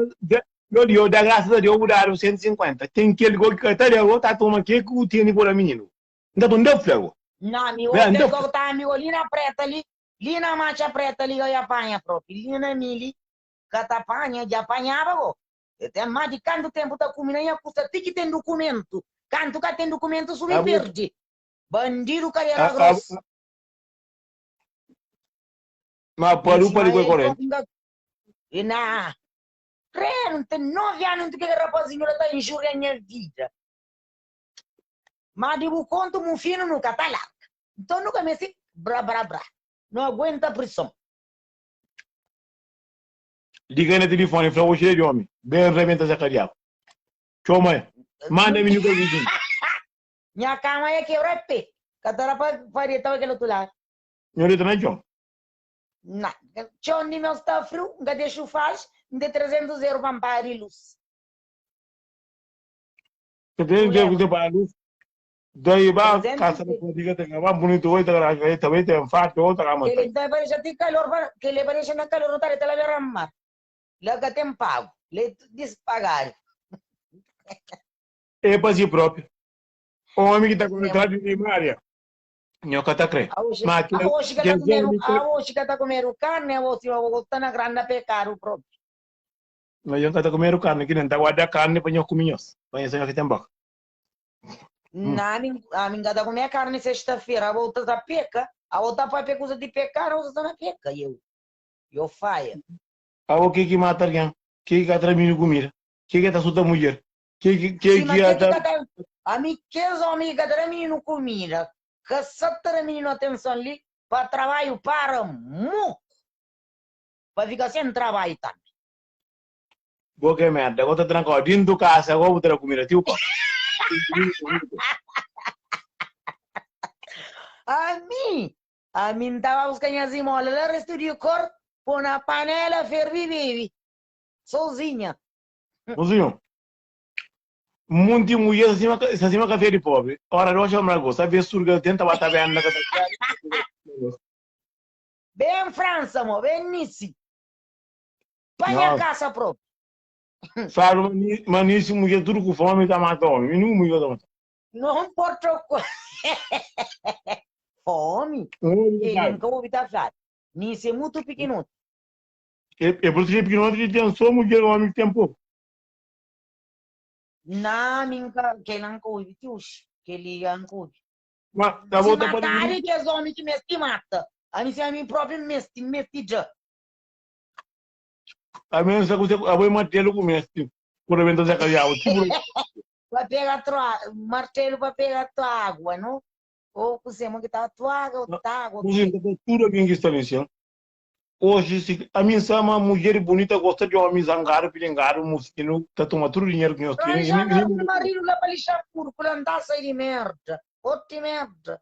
eu dá graças a Deus, mudaram 150. Tem que ele que tá ali, tá toma aqui que o tem por menino. Então, não deu flago. Não, meu, Bem, tem então- que tá amigo ali na preta ali, ali na mancha preta ali, eu apanha próprio. Ali na mili, que tá apanha, já apanhava, go. Tem mais de quanto tempo tá comendo, aí custa, tem que tem documento. Canto que tem documento, subi Ah, bom. perde. Bandido, cara, era Ah, ah, grosso. Mas parou para o corrente. E na... Credo, tem 9 anos que o rapazinho está injuriando a minha vida. Mas digo, conto um fino nunca tá lá. Então nunca me se bra bra bra. Não aguenta a pressão. Liga no telefone, falou, hoje é de homem. Bem, rebenta Zacarias. Tchau, mãe. Manda menino para o vizinho. Minha cama é quebrar pé. Catara para para estava aquele outro lado. Senhorita, não é tchau. Não. Tchau, de meu está frio, nunca deixo faz, me dê 300 euros para pagar e luz. Você tem que ter para a luz. Daí vai, 300 casa da diga tem que vai bonito hoje, tá também tem fato outra Que mata. ele parece tem calor, que ele parece na calor, não tá lá ver mar. Lá que tem pago, le despagar. É para si próprio. O homem que está conectado de Maria. Nhoca tá crendo. Mas A hoje que tá comendo, a hoje que tá comendo carne, a hoje eu vou na grande pecar o próprio. Mas eu tá comendo carne, que nem tá guardando carne para nós comer. Para nós que tem boca. Na, a minha tá comer carne sexta-feira, a outra tá peca, a outra vai pecar de pecar, a outra tá na peca, eu. Eu faia. Ah, o que que mata alguém? Que que tá comida? Que que tá solta mulher? Que que que Sim, mas que que tá que tá a mim que os homens que tá menino comida, que só tá menino atenção ali, para trabalho para muito. Para ficar sem trabalho também. Boa merda, agora tá trancado dentro do casa, agora vou ter comida, tio. A mim tava buscando as mola, lá resto de cor, põe na panela, ferve e bebe. Sozinha. Mozinho, muita mulher acima, acima café de pobre. Ora, não chama uma coisa, sabe surga tenta bater bem na casa. Bem França, mo, bem nisso. Põe a casa própria. Falo, mas nisso mulher tudo com fome tá matando homem. Nenhum mulher tá matando. Não importa o fome. Ele nunca ouvi falar. Nisso é muito pequeno. É, é por isso que é pequeno, que tem só mulher, homem que tem pouco. Não, minha, que ele não ouve, tios. Que ele não ouve. Mas, tá Se bom, tá matar, é que é homem que me se mata. A mim, se a mim próprio me se me já. A menos que você, a vou matar ele com mestre. Por evento de calhau, tipo. Pa pega troa, martelo pa pega tua água, no? Ou kuzê, mo ki ta tuaga ou tágua, Mozinho, kuzê? ta tudo alguém que está ali, sim. Hoje, se, a mim sama mulher bonita gosta de homem zangado, pilingado, mosquino, tá toma tudo dinheiro que nós temos. Ranja um marido lá para lixar puro, plantar de merda. Outro merda.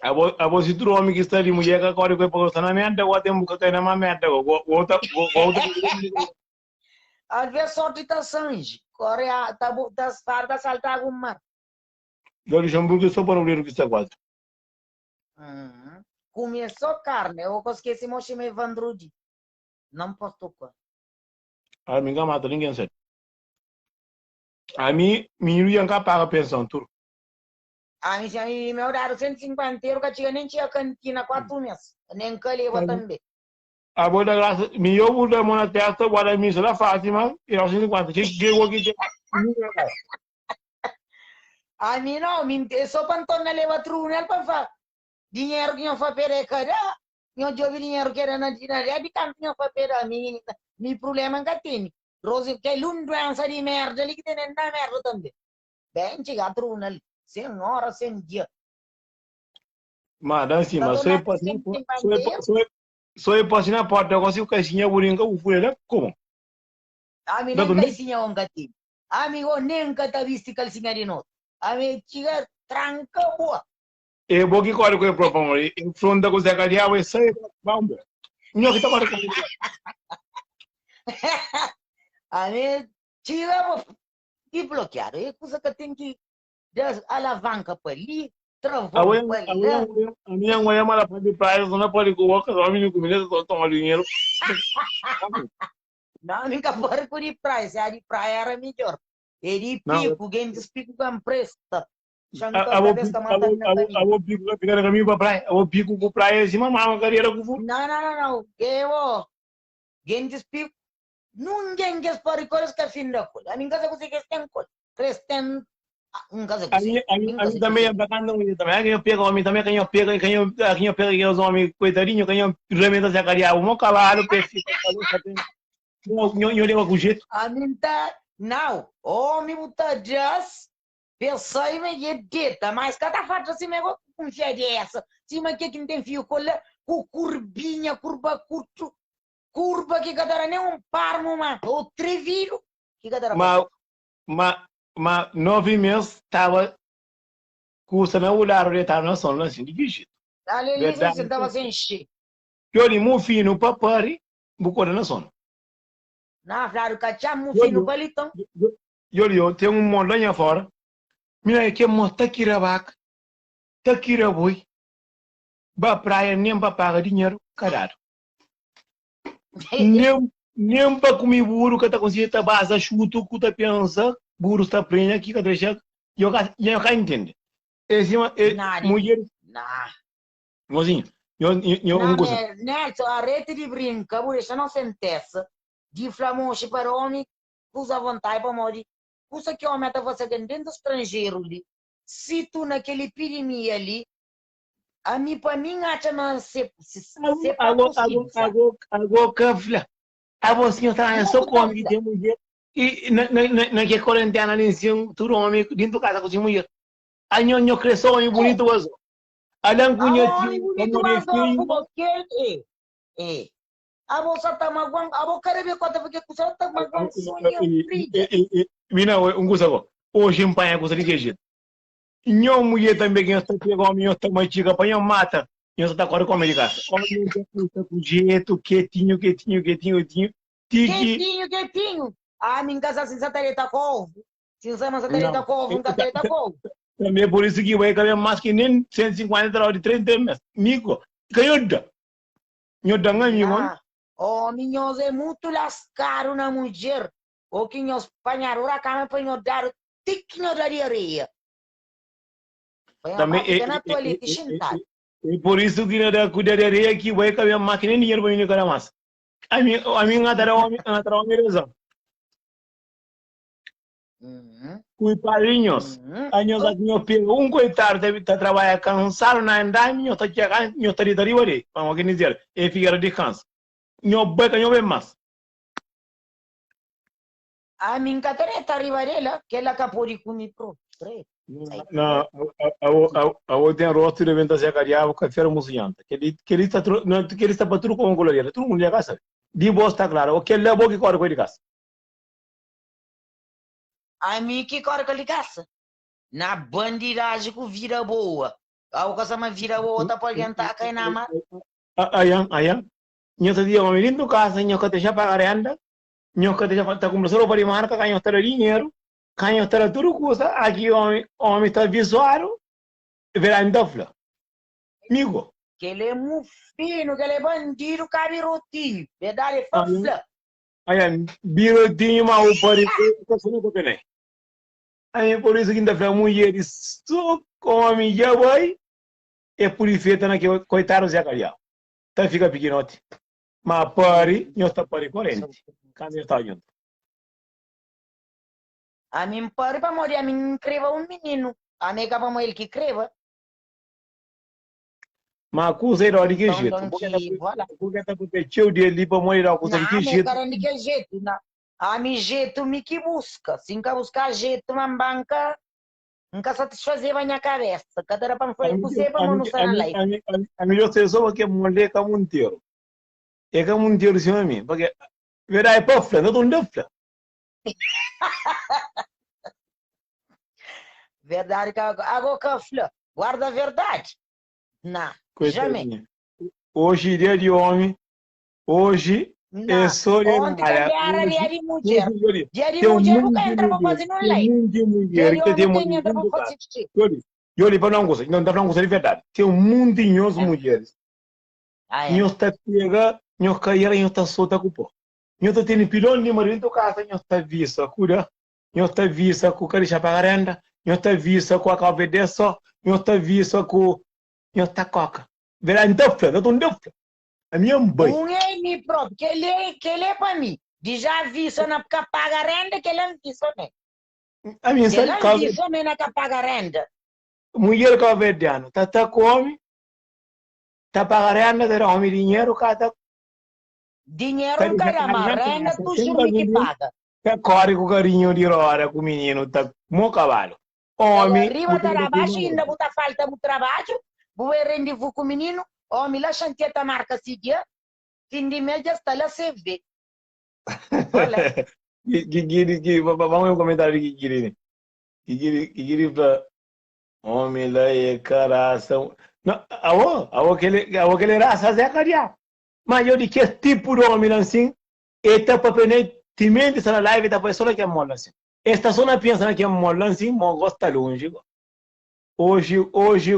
A você tudo homem que está ali, mulher que corre com a na merda, agora tem que cair na merda, volta, volta. Às vezes só te tá sangue, corre a, tá, tá, farda saltar algum mar. Do Luxemburgo só para o que está quase. Uhum. Comer só carne, eu esqueci mochi me Vandrudi. Não posso tocar. A mim não mata ninguém sabe. A mim, menino ia cá paga pensão tudo. A mim, se meu dado 150 euros, que tinha nem tinha cantina 4 meses. Nem que leva também. A boa da graça, me eu vou dar mão na testa, guarda a missa da Fátima, e nós 150. Que que eu aqui A mim não, mim, é só para Antônio levar tribunal para falar. Dinheiro que eu fa perder cada, eu jogo dinheiro que era na na de canto eu fa perder, mi mi problema que tem. Rose, que é uma doença de merda ali que tem na merda também. Bem, chegar tribunal, sem hora, sem dia. Mas assim, mas só eu posso, só eu posso na porta, eu consigo caixinha burinca, o fure como? A mim nem calcinha onde tem. Amigo, nem tá visto calcinha de novo. A mim chega tranca boa. Eu vou que corre com o próprio amor. Em frente da coisa que eu sei, vamos. Não que tá corre com A mim chega e bloqueado. É coisa que tem que dar alavanca para ali, travou para ali. A minha mãe é uma de praia, não pode colocar, os homens não comem, só tomam dinheiro. Não, nunca pode por ir praia, se a de praia era melhor. Ele pico, quem diz pico que empresta. A vou pico ficar caminho para praia, a vou pico com praia, assim, mamãe, carreira com Não, não, não, não. Eu, quem diz pico, ninguém quer para coisas que fim da coisa. A minha casa você quer tem coisa. Crestem, um casa A mim, a mim, a mim também é bacana, também. Quem eu pego homem também, quem eu pego, quem eu, quem eu pego os homens, coitadinho, quem eu remenda se acaria, o meu cavalo, peixe, eu eu levo com jeito. A mim tá, não, homem botar jazz, pensei me dita, mas cada fato assim mesmo com de essa. Cima que que não tem fio cola, com curvinha, curva curto, curva que cada nem um parmo, mas ou treviro, que cada Mas, mas, mas 9 meses estava custa na olhar orientado na sono assim, de que jeito? Ali, você estava sem encher. Eu li meu filho papai, bucou na sono. Na, claro, cachamo fino palito. Eu li, tem um montanha fora. Mira que mo tá vaca, tá kira boi. Ba praia nem para pagar dinheiro, caralho. Nem nem para comer burro que tá conseguindo tá base chuto que tá pensa, burro está prenha aqui que deixa, eu eu cá entende. Esse é mulher. Não. Mozinho, eu eu não coisa. Nelson, a rede de brinca, por isso não sentença de flamoche para homem, usa vontade para morrer. Usa que homem tá você dentro do estrangeiro ali. Se tu naquele epidemia ali, a mim, para mim, acha mas se se se Agora, agora, agora, cafla. A você está só come que tem mulher. E na na na na que quarentena ali em cima, tudo homem dentro de casa com mulher. A nho nho cresceu homem bonito azul. Alan cunha tio, bonito azul, que é. A bolsa tá maguang, a boca quer ver quanto porque custa tá maguang sonho. Mina, um coisa agora. Hoje em pai é coisa de que jeito. Nho mulher também que está pegando homem, está mais chica, para nho mata. Nho está correndo com de casa. Homem está com jeito, quietinho, quietinho, quietinho, quietinho. Tiki. Quietinho, quietinho. Ah, minha casa assim, satareta com ovo. Sim, sama satareta com ovo, nunca tareta com ovo. Também por isso que vai caber mais que nem 150 dólares de 30 meses. Mico, canhoda. Nhoda nga mi Homem, nós é muito lascado na mulher. O que nós apanhar a cama para nós dar tique nós daria areia. Também é, é, é, por isso que nós cuidar de areia que vai caber mais que nem dinheiro para mim cara mais. A mim, a mim ngatara homem, ngatara homem razão. Coitadinhos. Años aqui nós pega um coitado deve estar trabalhando cansado na andar, nós está chegando, nós está de ali, vamos aqui dizer, e fica de descanso. Nós beca, nós vem mais. Ami N ka ta deta riba del, kel-la ka pode ku mi própi. Credo. Sai Na, fora. awo ten rostu di benta seka diabu ka fera musunhanta. Kel-li, kel-li sta tru, na, kel-li sta pa tudu komu kuladeira, tudu mundu dja ka sabe. Di bo sta klaru, o kel-la bo ki kore ku el di kasa. Ami ki kore ku el di kasa? Na bandidaji ku vida boa. Awo ka sa ma vida boa ta poi algen ta kai na mar? Aian, aian. Nho ta di omi dintu kasa, nho ka ta xa paga renda, nho ka ta xa ta kumpra so ropa di marka, ka nho ta da dinheru, ka nho ta da tudu kusa, aki omi, omi ta visuadu, verdadi N ta fla. Migo. Kel é mufinu, kel é bandidu ka birotinhu. Verdadi é pa fla. Aian, birotinhu ma u pari ka sona pa penai. Ami por isu ki N ta fla mulheris so omi dja bai e pudi feta na ke koitadu Zé Kadiau ta fika pikinoti ma pari nhos ta pari korenti kantu nhos staba djuntu. Ami N pari pamodi ami N kreba un mininu ami é ka pamodi el ki kreba. Ma kusa é dau di ki Nton jetu don bo ke ta ki voilà. bo ke ta papia txeu di el li pamodi dau kusa Na di ki ami é jetu. ka dan di kel jetu na ami jetu mi ki buska si N ka buska jetu ma N ba N ka N ka satisfazeba nha kabesa ka ta da pa N fla kuzê pamodi nu sta na live. Ami ami ami yo sei so porque molde é ka munteru é ka munteru sima mi porque verdade pa fla nta tunda fla. Verdade ka ago ka fla guarda verdade na jamais. Coitadinha hoje dia di homi hoje é Na só de onti nada tambi era dia hoje di mudjer hoje olha dia di tem um mudjer bu monte ka de entra pa mulher faze nun tem um live monte de dia mulher di que tem homi mulher tem entra dentro pa do faze carro xixi. olha olha para não coisa não tá falando coisa de verdade tem um monte de nhos mulheres Ah, é. nhos ta pega nhos cair nhos ta solta com pó nhos ta tene pilon de marido dentro casa nhos ta visa cuida nhos ta visa ku ka dexa paga renda nhos ta visa ku a obedece só nhos ta visa ku nhos ta coca verdade nta fla nta ta fla ami N bai. Un é mi própi, kel-li é, kel-li é pa mi. Di já avisa na ka paga renda, kel-li N visa mé. Ami N sabe Kel-la N ka visa mé na ka paga renda. Mudjer kabuverdianu ta ta ku omi, ta paga renda, ta da omi dinheru, ka ta Dinheru ta N ka dexa da, kasa ma na renda kasa, tu sen jur mi ki gasolina, paga. ta kori ku karinhu di roda ku mininu ta mo kabalu. Ta Omi, riba bu ta ta da da baxu ku inda bu ta falta bu trabadju, bu bai rendivu ku mininu, omi la xantia ta marka si dia, fin di mes dja sta la CV. Olha. Gigiri, ki, vamos um comentário de Gigiri, né? Gigiri, Gigiri fla, homem lá é caraça. Não, aô, aô que ele, aô que ele raça Zé Cariá. Mas eu de que tipo de homem assim, ele tá para pené, timente está na live, tá para só que é mole assim. Esta só na pensa na que é mole assim, mo gosta longe. Hoje, hoje,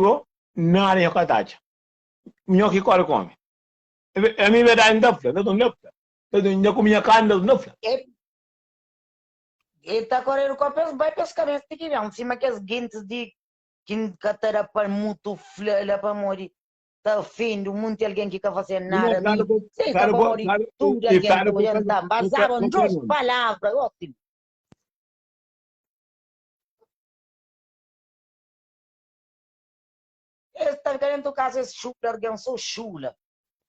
nada é catacha. Nho que corre come. A mim verdade não tá fla, não tá fla. Não comia carne, não fla. E ta koredu ko pes bai pes kabesa ti ki ben sima kes gentis di ki ka ta da pa mutu fla la pamodi ta ofende un munti algen ki ka fase nada mi sei ka pamodi tudu algen ta odja nta bazaba dos palavra gosi. Es ta fika dentu kasa es xula algen so xula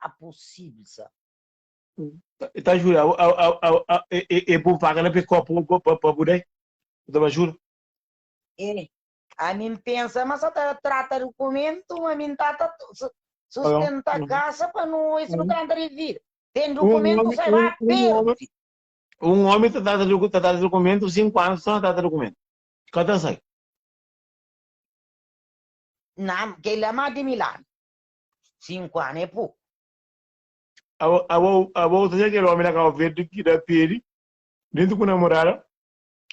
a posibil sa. Ta jura e bu paga la pe kopu pa bu dai bu ta ba jura. E ami N pensa ma sa ta trata dukumentu ma mi N ta ta sustenta kasa pa nu es nu trata di vida ten dukumentu sai ba perdi. Un omi ta trata ta trata dukumentu 5 anu so na trata dukumentu ka ta sai. Na kel-la más di mil anu 5 anu é poku. Abo abo ta kel omi na Cabo Verde ki da pedi dentro ku namorada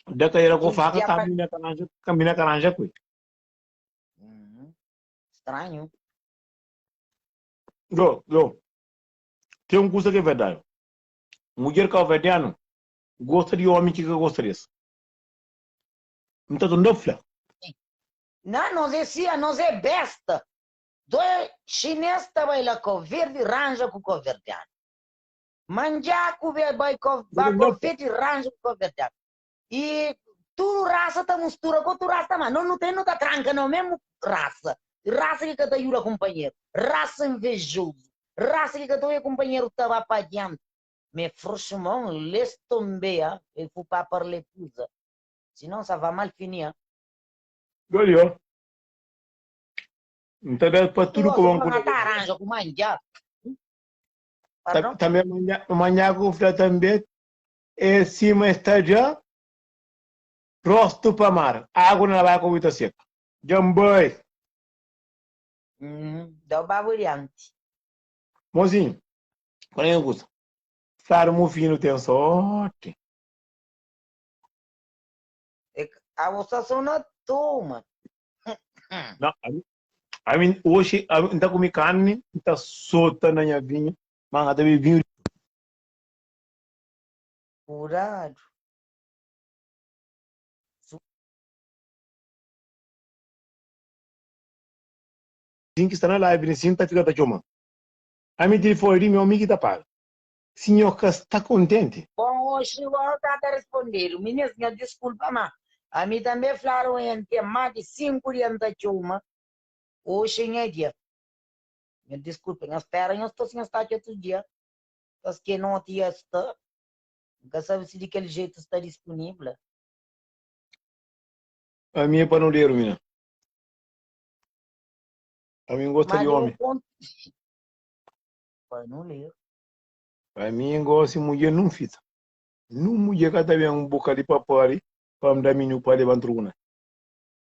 da cadeira ku faca camina karanja camina karanja ku. Estranho. Go go tem um kusa que é verdade. Mulher cabo-verdiano gosta de homem que ka gosta desse. Nta tunda fla. Não, nós é sim, nós é besta. Doe chinês ta bai la Cabo Verde ranja ku Cabo Verdiano. Mandjaku be bai ko ba Cabo Verde ranja ku Cabo Verdiano. E tudu rasa ta mustura ku otu rasa ma no nu ten no ta tranka no mesmu rasa. Rasa ki ka ta yuda kumpanheru, rasa invejozu, rasa ki ka ta oia kumpanheru ta ba pa dianti. Mais franchement, laisse tomber, hein. Il faut pas parler plus. Sinon, ça va mal finir. Doli, N ta da pa tudu kuma ku ta aranja ku manja. Pardon? Tambe manja ku fla tambe é sima sta dja rostu pa mar, água na bai ku ta seka. Dja N bai. Da babu dianti. Mozinho, qual é a coisa? Fladu mufinu ten sorti. A você só na toma. Não, a mim, hoje, a mim, tá comi carne, tá solta na minha vinho, mas tá bebi vinho. Curado. Sim que está na live, sim tá fica tá chama. A mim telefone de meu amigo tá paga. Senhor que está contente. Bom, hoje o tá a responder. Minha senhora, desculpa, mas a mim também falaram em ter mais de 5 dias da chuma. Hoje é dia. Minha desculpa, eu espero, eu estou sem estar aqui outro dia. Mas que não tinha está. Nunca sabe se de aquele jeito está disponível. A minha é panuleiro, menina. A mim gosta de homem. Panuleiro. A mim gosta de mulher não fita. Não mulher que tá bem um bocado de papai para me dar menino para levantar uma.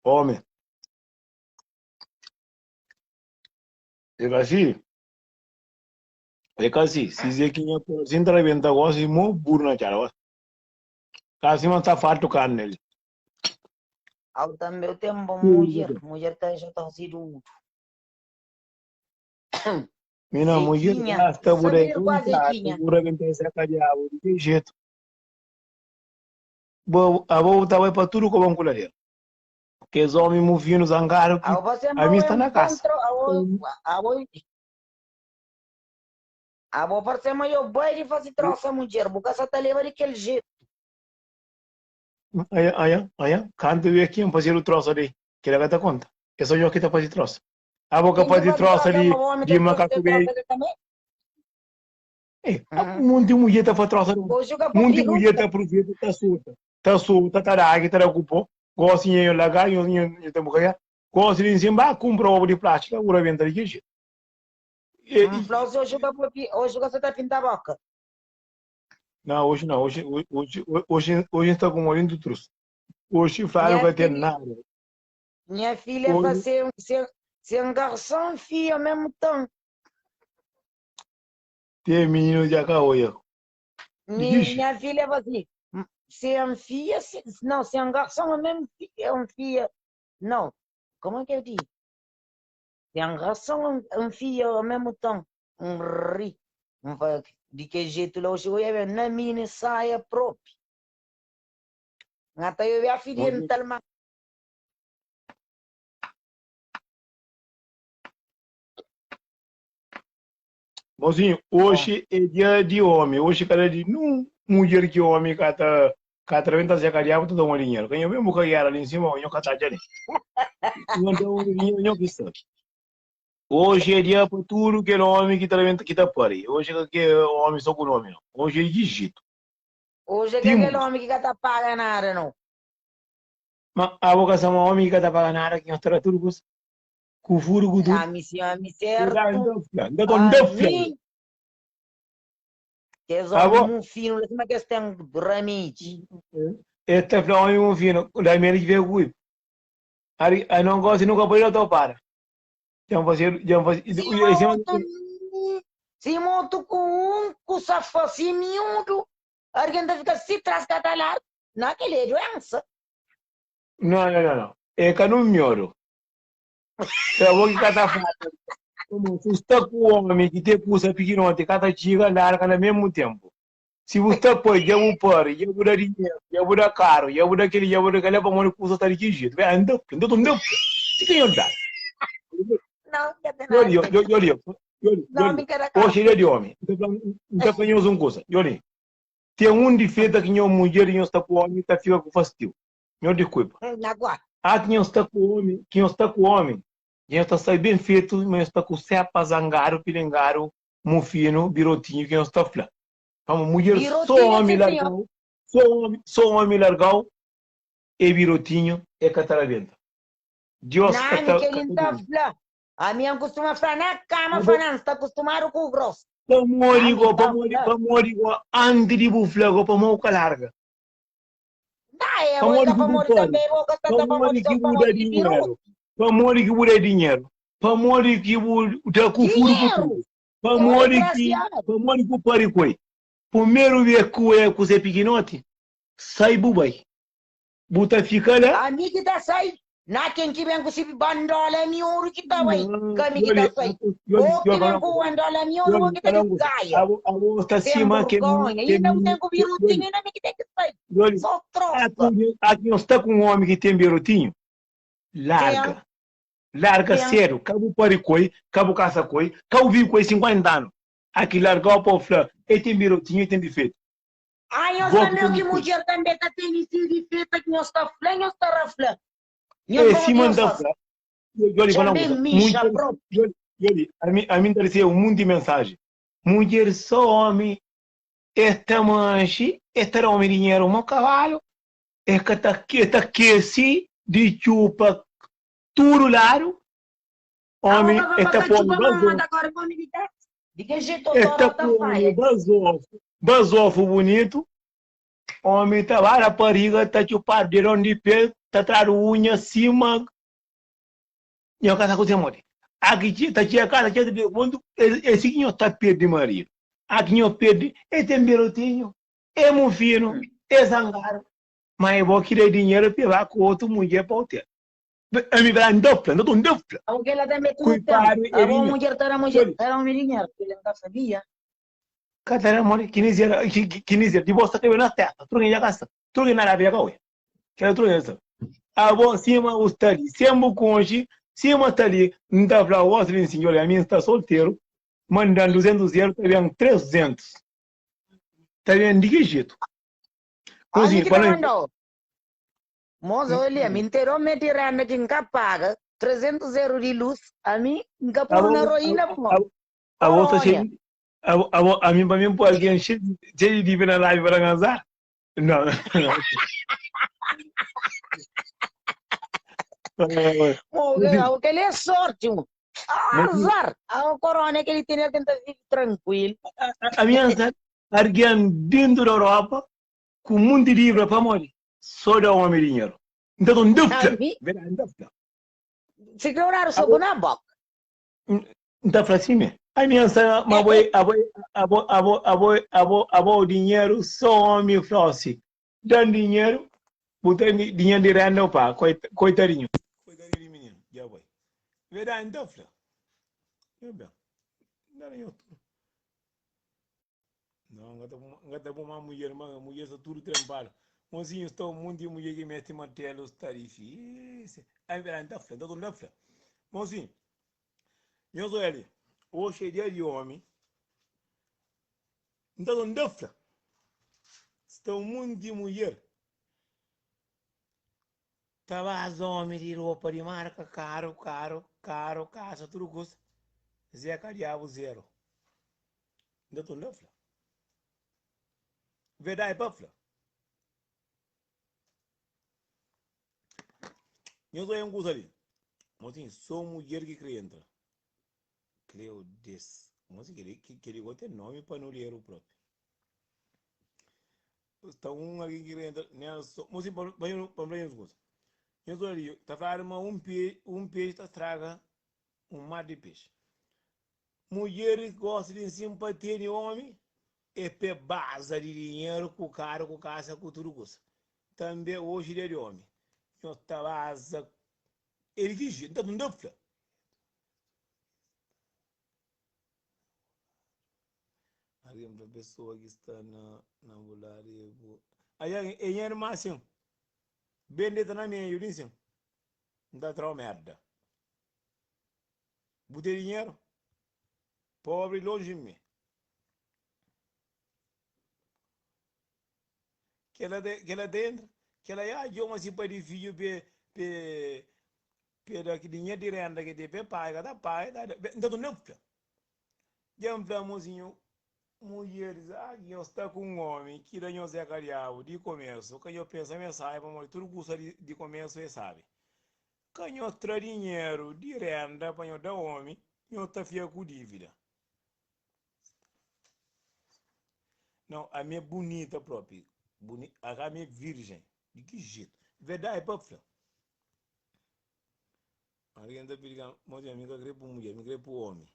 Homem. É assim. É assim. Se dizer que eu se entreventa gosta de mo burro na cara. Casi não está farto carne nele. Eu também tenho uma mulher. Mulher tá já tá sido. Mina mulher gasta por aí, por aí tem essa diabo, de que jeito? Bom, a boa tá vai para tudo como cularia. Que os homens moviam zangaram que a mim está na casa. A boa parte é eu boi de fazer troça mulher, porque essa tá leva daquele jeito. Aya, aya, aya, canto eu aqui, fazer o troço ali, que ela tá conta. É só eu que tá fazendo troço. A boca faz troça de, de macaco bem. É, um monte de mulher tá fazendo troça. Um monte de mulher tá aproveita, tá solta. Tá solta, tá lá, tá ocupou. Gosta de lagar, eu eu tenho que Gosta de em compra ovo de plástico, agora vem de jeito. Hoje você tá pintando a boca. Não, hoje não. Hoje, hoje, hoje, hoje está com um olhinho do truço. Hoje o Flávio vai ter nada. Minha filha vai ser, ser, ser um garçom, filho ao mesmo tempo. Tem menino de acá, olha. Minha filha vai assim, ser um filho, não, ser um garçom ao mesmo é um filho. Não, como é que eu digo? Ser um garçom, um filho ao mesmo tempo. Um ri. De que jeito lá hoje eu ia ver na minha saia própria. Ngata eu ia filha no talma. Mozinho, hoje é dia de homem. Hoje cada dia, não mulher que homem cata cata venta se cariava tudo um dinheiro. Quem eu mesmo que era ali em cima, eu cata ali. Não dá um dinheiro, eu que sabe. Hoje é dia para tudo que é homem que tá vendo que tá pare. Hoje é que é homem só com nome. Hoje é de Egito. Hoje é que aquele homem que tá paga nada, não. Mas a vocação é homem que tá paga nada, que nós terá tudo com furo com tudo. A missão, a missão. A mim. Que é homem um fino, como é que eles têm ramite? Este é homem um fino, da minha que veio com Aí não gosta nunca pode topar. Já fazer, já fazer. Se moto com um, com safaci miúdo, alguém vai ficar se traz catalar, naquele doença. Não, não, não, não. É que não melhoro. Eu vou que cada Como se está com o homem que tem pulsa pequeno, cada chica larga no mesmo tempo. Se você pode, já vou pôr, já vou dar dinheiro, já vou dar caro, já vou dar aquele, já vou dar aquele, para morrer pulsa tá de que jeito. Vai andar, anda, anda. Se quem andar. Não, não Eu, eu, eu, eu, Hoje é de homem. Então, conheço uma coisa. Eu Tem um defeito que minha mulher e está com o homem, tá fica com fastio. Eu desculpa. Ah, que está com o homem, que está com o homem. E está sai bem feito, mas está com cepa, zangaro, pilengaro, mufino, birotinho, que está flá. Pamo mudjer só Birotinho, omi sim senhor. largau, só omi, só omi largau, é birotinho, é ka ta rabenta. Dios Na ka ami ta, kel ka li ta N ta dura. fla. Ami N kustuma fla na kama Abo, fla na N sta kustumadu ku gros. pamodi Ami go, N ta pamodi, fla. pamodi go, anti di bu fla go, pamodi bu ka larga. Nta é, bo é Pamodi ka ki bu pamodi pode? tanbe, bo ka sta ta Pamodi pamodi ki so bu da pamodi di dinheru? birote. Pamodi ki bu da dinheru? Pamodi ki bu da ku furu ku Dinheru! tudu? É um Pamodi ki desgraciado. pamodi ku pari koi? Primeru bes ku é ku se pikinoti, sai bu bai. Bu ta fika la. Ami ki ta sai, na ken ki ben ku si bandola é mi oru ki ta bai, Não, ka mi ki ta Yoli, sai. Yoli, Bo Yoli, ki fala ben uma ku coisa. bandola é mi oru, bo Yoli, ki ta fala uma coisa. disgaia. Abo, abo está Sem acima que burgonha. que Inda bu ten ku Yoli, birutinhu, inda mi ki ten ki sai. Yoli, Só há trosa. que há que está com um homem que tem birotinho, Ten, larga. Larga ten. cedo, ka bu pari koi, ka bu kasa koi, ka bu vive koi 50 anu. Há que largau pa bu fla, e tem birotinho, e tem defeito. Ah, nhos Bo ta ki meu tem ki defeito. mudjer tanbe ka tene si difeita ki nhos ta fla, nhos ta rafla. Nhos É ba sima nhos N ta fase. fla, Yoli, fala Txanbe un kuza. mixa Mudjer, propi. Yoli, Yoli, ami, ami N ta resebe un monti mensaji. Mudjer só omi, es ta manxi, es ta da omi dinheru mo kavalu, es ka ta, es ta kesi di txupa tudu ladu, Abo omi, ka es pa ta ka poi txupa ma bazofu, ta kore pa omi di testa. Di ki jeito es ta toro ta poi faia. bazofu, bazofu bunitu, omi ta ba rapariga ta txupadu dedon di pe, ta tradu unha sima Nho ka sa kuzê modi. A ki ta txega kasa txeu di mundu, é si ki nho ta perde maridu. A ki nho perde, é ten birotinhu, é mufinu, é zangadu, ma é bo ki da dinheru pa e ba ku otu mudjer pa otel. Ami fla, N ta fla, N ta torna fla. Abo kela tanbe tudu ten. Kulpadu é Abo di nho. mudjer ta da mudjer, ta da omi dinheru, kela N ka sabia. Ka ta da modi, ki nizera, ki nizera, di bo sta kabe na testa, tudu ken dja ka sta, tudu ken na rabia ka oia. Kel otru es, Abo sima bu sta li, sen bu konxe, sima sta li, N ta fla gosi li nsin, djobe, ami N sta solteru, mandan 200 eru, ta ben 300. Ta ben di ki jetu? Ami Mozinhu, ki ta fala mandau. Moza, olha, mi N ten ome di renda ki N ka paga, 300 eru di lus, ami N ka puru Abo, na roina bu mo. abo, abo sta Koronha. xeiu, abo, abo, ami pa mi N poi algen xeiu, xeiu di dívida na live pa da azar. Não, não. Mo, que ele é sorte, mo. Azar! A corona que ele tem, ele tenta viver tranquilo. A, a minha azar, alguém dentro da Europa, com um monte de livro para morrer, só dá homem dinheiro. Então, não dá Verdade, não dá Se que horário só na boca. N ta fla si mé. Ami N sta ma bo abo abo abo abo abo abo dinheru so omi fla si dan dinheru bu ten dinheru di renda bu paga koitadinhu koitadinhu di mininu dja bai verdadi N ta fla nho ben N da na nho tudu Não, N ka ta pô más mudjer, má mudjer sta tudu trenpadu. Mozinhu, sta un monti di mudjer ki meste martelu, sta difísil. Ai, pera, N ta fla, N ta torna fla. Mozinhu, nhos odja li, oxi é dia di ómi. N ta torna fla, sta un monti di mudjer ta baza ómi di ropa di marka, karu, karu, karu, kasa, tudu kusa. Zeka diabu zeru. Nta torna fla. Verdadi pa fla. Nhos oia un kuza li. Mozinho, so mudjer ki kre entra. Cleo des. Mozinho, keli, keli go ten nomi pa nuleru propi. Sta un algen ki kre entra. Nelson. Mozinho, pa, pa, pa fla nhos kuza. Nhos oia li, ta fladu ma un pe, un peixe ta straga un mar di peixe. Mudjeris gosta di sinpatia di omi, é p'e baza di dinheru ku karu ku kasa ku tudu kusa. Tanbe oji dia di omi, nhos ta baza é di ki jetu? Nta N ta fla. Algen fla pesoa ki sta na na bu ladu é bu. Algen é nha irma sin. Ben deta na meiu li sin. N ta trau merda. Bu ten dinheru? Pobri lonji mi. Kela ta kela ta entra, kela ya djoma si pa di fidju pe pe pe da ki dinheru di renda ki ten pe paga ka ta paga ta da. Nta torna fla. Dja N fla mozinhu. Mudjeris, ah ki nhos sta ku un omi ki da nhos Zé Kadiabu di komesu, ka nhos pensa ma e sabi pamodi tudu kusa di komesu e sabi. Ka nhos tra dinheru di renda pa nhos da omi, nhos ta fia ku dívida. Não, ami é bunita propi. Buni, ami é virgem. Di ki jetu? Verdadi pa fla. Algen ta pidi ka, mozinho, ami ka kre pu mudjer, mi kre pu omi.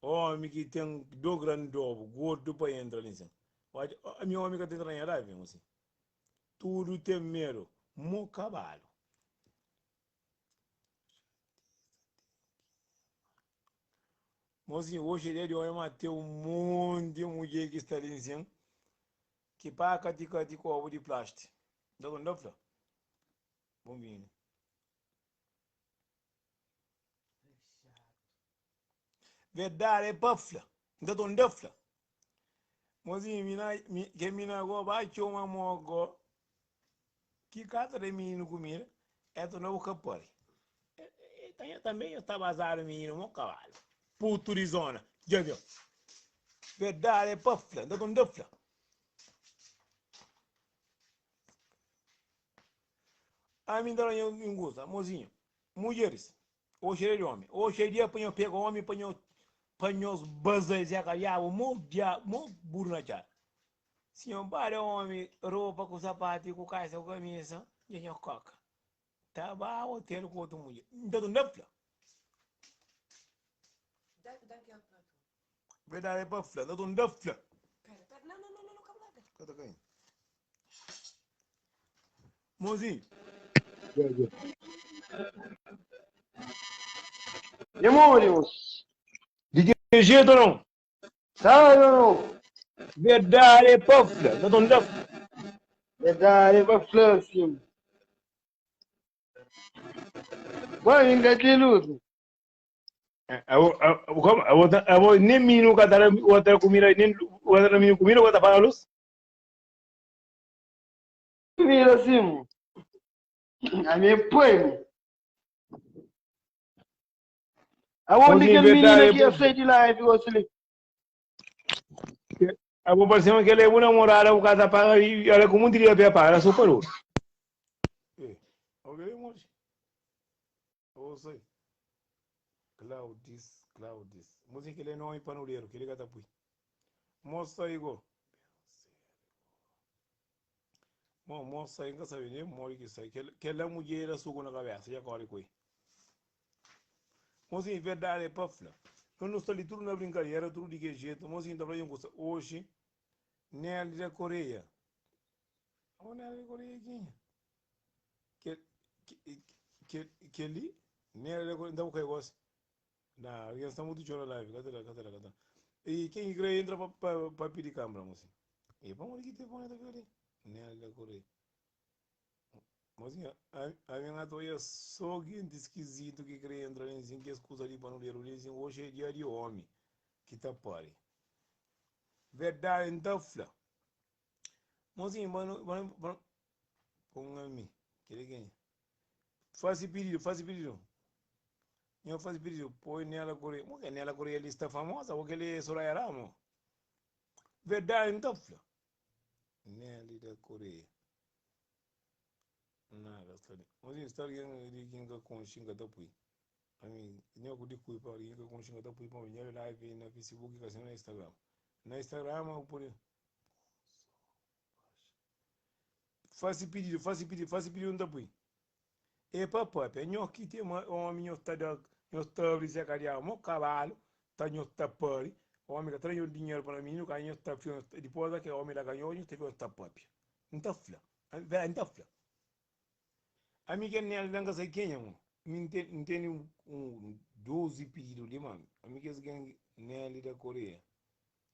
Omi ki ten do gran dobu, gordu pa entra li sin. Ami omi ka ta entra na nha live, mozinho. Tudu ten medu, mo kabalu. Mozinho, oxi é dia di omi, ma ten un monti mudjer ki sta li sin, ki pa kati kati kobu di plasti. Nta ku nta fla. Bon bini. Verdade é pa fla. Nta tonda fla. Mozinho, mina, mi, ke mina go ba txoma mo go. Ki kata de menino kumida, é tonda bu ka pari. E, e, e, também eu estava azar menino mo cavalo. Puto de zona. Já viu? Verdade é pa fla. Nta tonda fla. Ami nta da nho un kusa, mozinho, mudjeris, oxi é dia di omi, oxi é dia pa nho pega omi pa nho pa nhos baza es zeka diabu mo dia mo buru na txada. Si nho ba da omi ropa ku sapatu i ku kaisa ku kamisa, dja nho koka ta ba otel ku otu mudjer. Nta tunda fla. Verdadi é pa fla, nta tunda fla. Ka ta kai. Mozinho. Demônios! Di que jeito ou não? Sabe ou não? Verdade é pa fla, nta tunda fla. Verdade é pa fla, sim. Bom, ainda te iludo. Abo nem menino ka ta da comida, nem ka ta da menino comida, ka ta paga luz? Comida sim. A minha pai. Aonde que menina que ia sair de lá e ficou assim? Abo parecia que ele é uma namorada, o cara paga e olha como um diria para pagar, só parou. Eh, ok, moço. Ou sei. Claudis, Claudis. Música ele é nome panuleiro, que ele gata pui. Moça aí, go. Bom, moça aí, nunca sabe nem mori que sai. Que ela mulher era suco na cabeça, já corre coi. Mocinho, verdade é pra fla. Eu não estou ali tudo na brincadeira, tudo de que jeito. Mocinho, tá falando coisa. Hoje, Nelly da Coreia. Ô, Nelly da Coreia, quem? Que, que, que, que ali? Nelly da Coreia, então o que eu gosto? Não, alguém está muito chorando live. Cadê lá, cadê lá, cadê lá? E quem crê entra para pedir câmera, mocinho. E vamos ali que telefone tá ali. Nelly da Coreia. Mocinho, a minha toia só gente esquisito que crê entrar em que escusa ali para não ler o livro. Hoje é dia de homem que tá pare. Verdade, então, fla. Mocinho, mano, mano, mano, põe a mim. Quer quem? Faz pedido, faz pedido. Não faz pedido, põe nela Coreia. Como que nela Coreia lista famosa? Ou que ele é Soraya Ramos? Verdade, então, fla. Nelly da Coreia. Nada, está ali. Mocinho, está alguém de quem que com xinga tá pui. A mim, nem eu digo para alguém que com xinga tá pui para mim, live na Facebook e assim na Instagram. Na Instagram eu por Faz pedido, faz pedido, faz pedido não tá pui. E papai, é nho que tem homem nho tá da nho tá abrir se cadeia, mo cavalo, tá nho tá pari, homem que traz dinheiro para mim, que nho tá fio, depois que homem lá ganhou, nho tá fio tá papi. Não tá fla. Não tá fla. A mim que nem não sei quem é, mano. Mim tem tem um 12 pedidos ali, mano. A mim que esse gang Nelly da Coreia.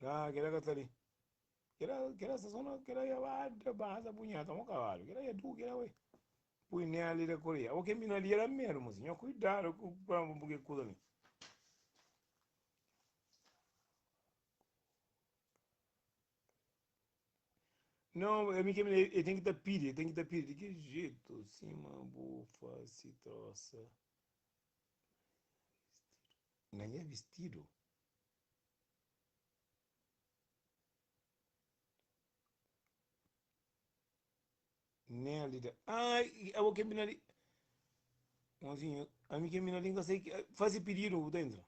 Ah, que era que tá ali. Que era que era essa zona que era ia lá da base punheta, um cavalo. Que era ia tu, que era ué. Pui Nelly da Coreia. O que mina ali era mesmo, mocinho. Cuidado com o que cuida ali. Não, a mim que ele tem que estar pedindo, tem que estar pedindo. De que jeito? Sim, bufa, se troça. Nem é vestido. Nélida. Ah, abo ke mina li. Mozinho, ami ke mina li nka sei ki faze pedido bu ta entra.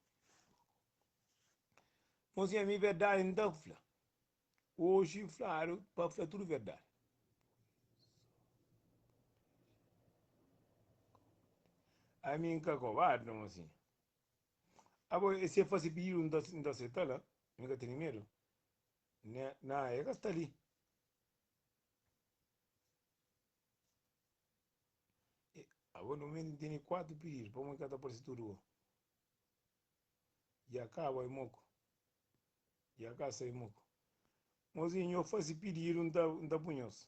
Mozinho, ami verdade nta fla. Oji fladu pa fla tudu verdade. Ami nka kobardi, mozinho. Abo se e faze pedido nta nta seta la. Mi ka tene medo. Ne, na, e ka sta li. Abo no momento tene 4 pedido, pamo ka ta aparece tudo go. Ya kaba e moko. Ya ka sai moko. Mozinho, nho fase pedido, nta nta pui nhos.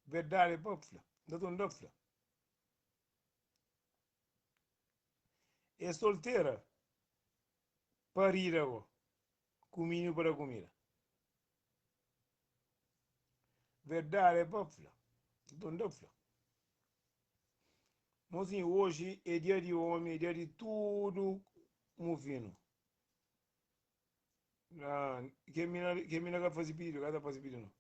Verdade é pa fla. Nta torna fla. É solteira, parida go. Ku mininu pa da kumida. Verdade é pa fla. Nton da fla. Mozinho, hoje é dia de homem, é dia de tudo mufino. Ah, que mina, que mina ka faze pedido, ka ta faze pedido não.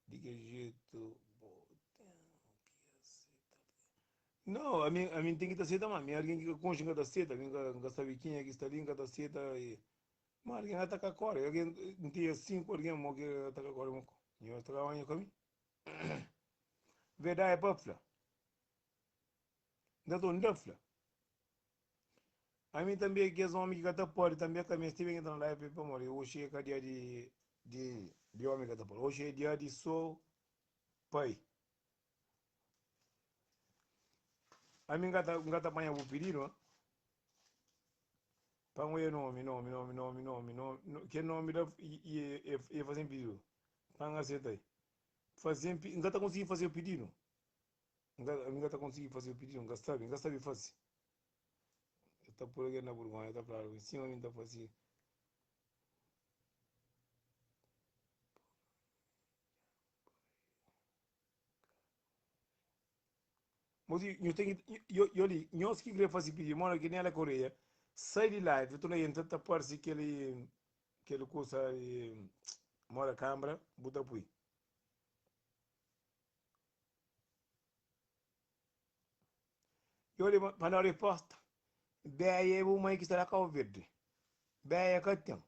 De que jeito bo tem que aceitar. Não, a mim, a mim tem que ta aceita, mas alguém que concha que ta aceita, a mim que sabe quem é que está ali, que ta aceita e Mas algen ataka kore, algen N tinha 5 algen mo ki ataka kore mo Nho ataka wanha ka mi Verdadi é pa fla Nta to nta fla Ami tanbe kes omi ki ka ta pode tanbe ka meste ben entra na live pamodi oxi é ka dia di di di omi ka ta pode oxi é dia di so pai Ami N ka ta N ka ta panha bu pididu ha Pa N oia nomi nomi nomi nomi nomi nomi Kel nomi la e faze-m pididu Pa N aseta-i Faze-m N ka ta konsigi faze-u pididu N ka N ka ta konsigi faze-u pididu N ka sabe N ka sabe faze El ta pui algen na burgonha El ta fla sima mi N ta faze. Mosi, nho ten ki, yo, yo li, nhos ki kre fase pidi, mora ki Nela Correia sai di live, tu na entra ta parse kel, kel kusa di mora kambra, bu ta pui. Yo li, pa da resposta, Beia é bu mai ki sta la Cabo Verde, Beia ka ten.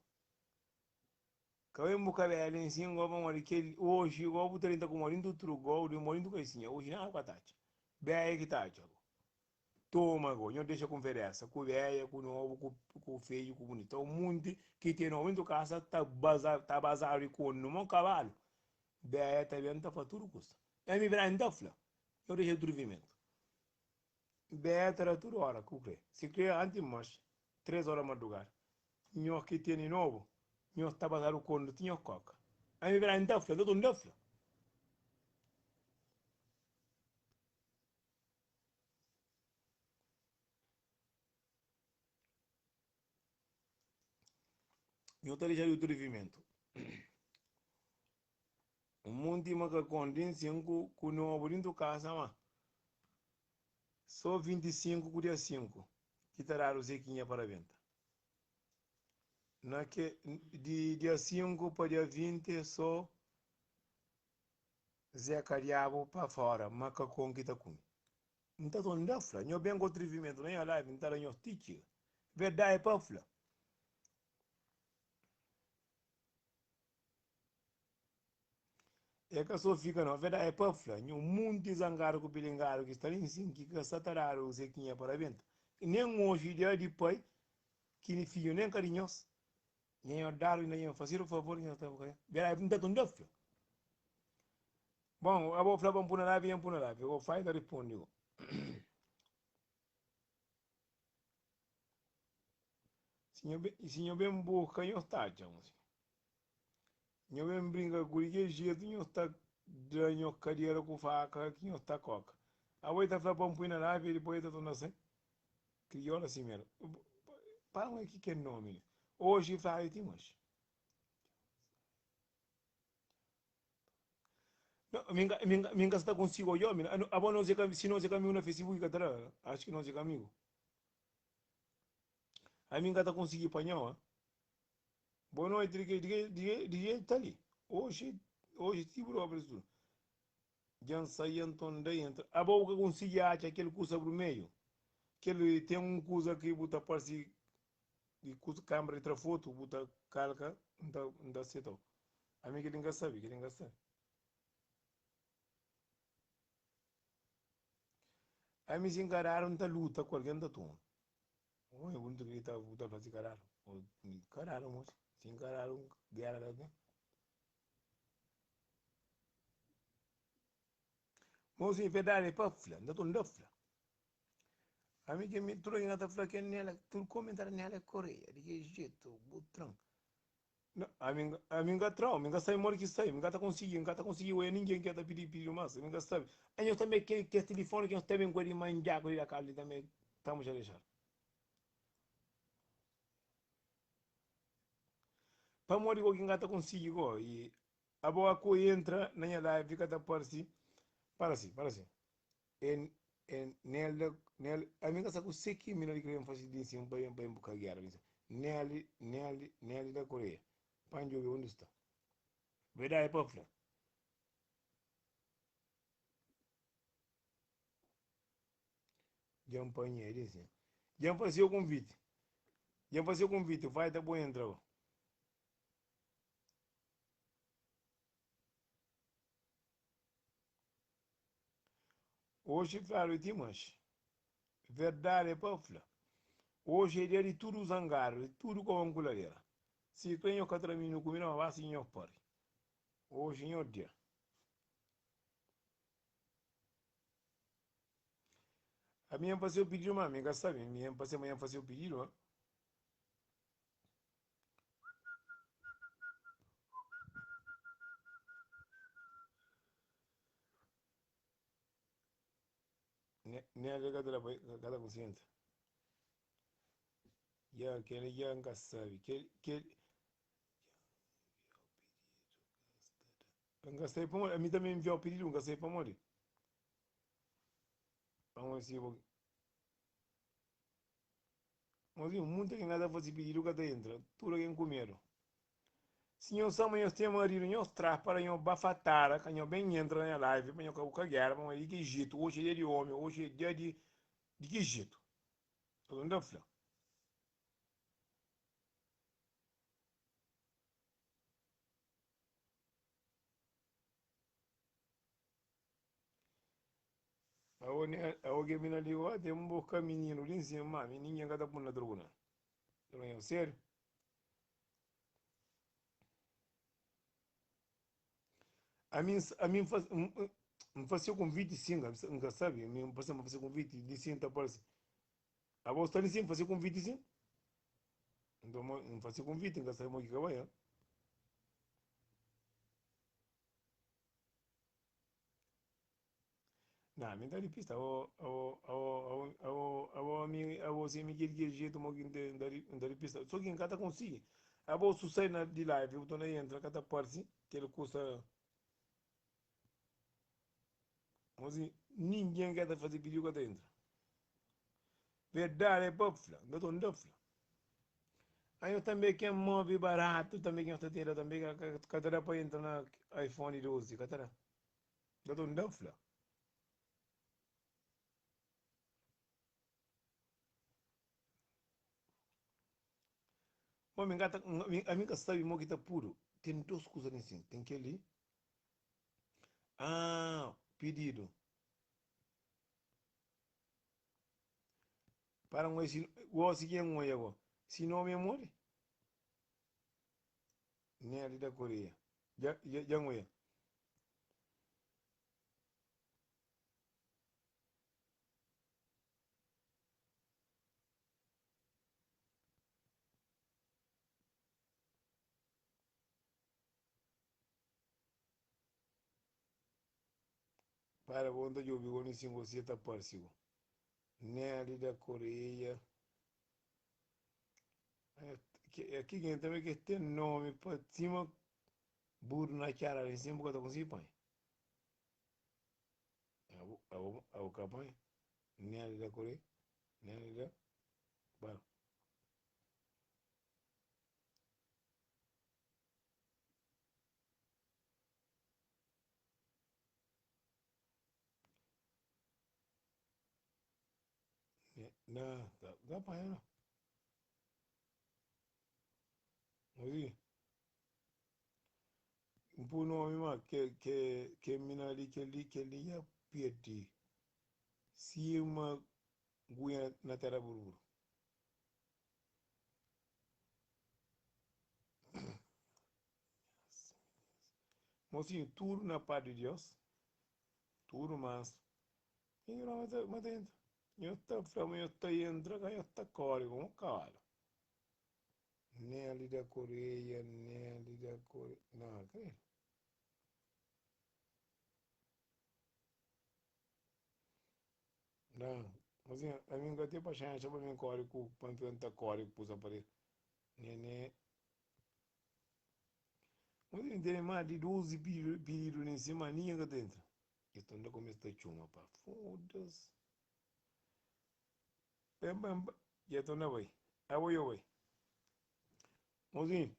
Ka ben bu kabelu em sin go pamodi kel oji go bu ta tenta ku modi ntu tru go di modi ntu kaisinha oji nada bu ka ta atxa beia ki ta atxa go toma go nho dexa kunferesa ku beia ku nobu ku ku feiu ku bunitu ta un munti ki ten nobu ntu kasa ta baza ta bazadu di konu mo kabalu beia ta ben ta fla tudu kusa ami bra nta fla nho dexa atrevimentu Beia ta da tudu ora ku kre. Si kre anti mox, 3 ora madrugada. Nho ki teni nobu, nho sta bazadu kondu ti nho koka. Ami bira nta fla, nta nta fla. Nho ta dexa di utrevimentu. Un monti makakon di 5 ku nobu dintu kasa ma so 25 ku dia 5 ki ta dadu zekinha pa rabenta. Na ke di dia 5 pa dia 20 é so zeka diabu pa fora makakon ki ta kume. N ta torna fla nho ben ku atrivimentu na nha live n ta da nho ti txiga. Verdadi pa fla. É ka so fika no, verdadi é pa fla, nhu munti zangadu ku pilingadu ki sta li nsin ki ka sa ta dadu zekinha pa rabenta. Nen oji dia di pai ki ni fidju nen ka di nhos. Nha nho dadu inda nha fazedu favor nha ta verdadi nta tunda fla. Bon, abo fla pa npuna live nha npuna live, go fai ta rispundi go. Si nho ben, si nho ben buska nho ta atxa un si. Nho ben brinka ku di ke jetu nho ta da nho kadera ku faka ki nho ta koka. Abo i ta fla pa N pui na live e dipoi i ta torna sai. Kriola si mel. Pa un ki kel nomi li. Oji fla ti moxi. Mi nka sta consigo odja omi abo nos é si nos é ka amigo na facebook ka ta da acho ki nos é ka amigo ami nka ta consegui panhau ah boa noite di ke di ke di ke ta li oxi oxi ti bu dobra tudo. Dja N sai anton N da entra. Abo bu ka konsigi atxa kel kusa brumedju? Kel ten un kusa ki bu ta parse di kusa kambra di tra fotu bu ta kalka N ta N ta setau. Ami kel-li N ka sabe, kel-li N ka sabe. Ami si N ka dadu N ta luta ku algen N ta toma. Oi bu ta grita bu ta fla si ka dadu. Ka dadu mosi. Si N ka dadu gera ka ten. Mosi verdadi é pa fla, N ta torna fla. Ami ki mi tudu algen ka ta fla ke nela, tudu komentariu nela é koreia, di ki jetu bu tran. Ami ami N ka trau, mi N ka sabi modi ki sai, mi N ka ta konsigi, N ka ta konsigi oia ningen ki ta pidi pididu mas, mi N ka sabi. Anhos tanbe ke kes tilifoni ki nhos ta ben ku el di mandjaku di da kalu li tanbe tamu xa dexadu. Pamodi ko ki N ka ta konsigi ko i abo a ko entra na nha live ka ta parsi para si para si e e Nelda Nel ami N ka sa kuse ki mina di kre fasi di nsin pa pa buka gera di Nel Nel Nel da Koreia pa N djobe undi sta verdadi pa fla. Dja N panha di nsin dja N fasi o konviti dja N fasi o konviti vai ta bo entra go. Oxi fladu ti manxi. Verdadi é pa fla. Oxi é dia di tudu zangadu, di tudu koban ku ladera. Si kre nho ka tra mininu kumida, ma basta ki nho pari. Oxi nho dia. Ami N fase-u pididu, ma mi ka sabe. Mi N fase, ma N fase-u pididu, ma. Nel ka ta da ka ta konsentra. Ya kel ya N ka sabe. Kel kel N ka sabe pamodi. Ami tanbe N enviau pedidu N ka sabe pamodi. Pamodi si bo Mozinho, munta ki ka ta fase pididu ka ta entra, tudu algen ku medu. Si nhos sa ma nhos ten maridu, nhos tra para nhos bafatara, ka nhos ben entra na nha live pa nhos ka buka gera, pamodi di ki jetu, oxi é dia di omi, oxi é dia di di ki jetu? Nhos ta fla. Awo ne awo ke mina li wa tem boka mininu li nsima ma mi ninguém ka ta pun na tribunal. Tribunal sério? Ami ami n faz n fase convite sim, n ka sabe, mi n pasa fase convite li sim ta parse. Abo sta li sim, fase convite sim. Então n fase convite, n ka sabe mo ki ka bai. Na, mi ta di pista, abo, abo, abo, abo, abo, abo, ami, abo si mi kel kel jetu mo ki N ta N ta di pista. So ki N ka ta konsigi. Abo su sai na di live, bu torna entra, ka ta parsi kel kusa. Mosi, ningen ka ta faze pididu ka ta entra. Verdadi é pa fla, N ta torna fla. Anhos tanbe ken move baratu tanbe ki nhos ta tera tanbe ka ta da pa entra na iPhone 12, ka ta da. Nta ta nda fla. Bo mi ka ta ami ka sabi mo ki ta pudu. Ten dos kusa li sin. Ten keli. Ah, pididu. Para ngoi si gosi ki ngoi ago. Si nomi é modi? Neli da Koreia. Dja dja dja ngoi. Para bo nta djobi go nisin go si e ta parsi go. Neli da Koreia. Aki gen tanbe ke ten nomi pa sima burdu na txada li sin bu ka ta konsigi panha. Abo abo abo ka panha. Neli da Koreia. Neli da Para. Na, ka panha no. Mozinho, N pui nomi ma ke ke ke mina li kel li kel li ya perdi sima guia na tera buruburu. Mosinhu tudu na paz di Dios tudu mansu Nhu ma ta ma ta entra nhu ta fla ma nhu ta entra ka nhu ta kore komu kabalu. Nelly da Coreia, Nelly da Coreia, não, credo. Não, mas a mim nunca tem paciência para mim corre com, para enfrentar corre com os aparelhos. Nenê. Mas eu tenho mais de 12 pedidos em cima, ninguém que entra. Então ainda começa a chuma, pá. Foda-se. Bem, bem, bem. E então não vai. Aí vou eu vai. Mozinho.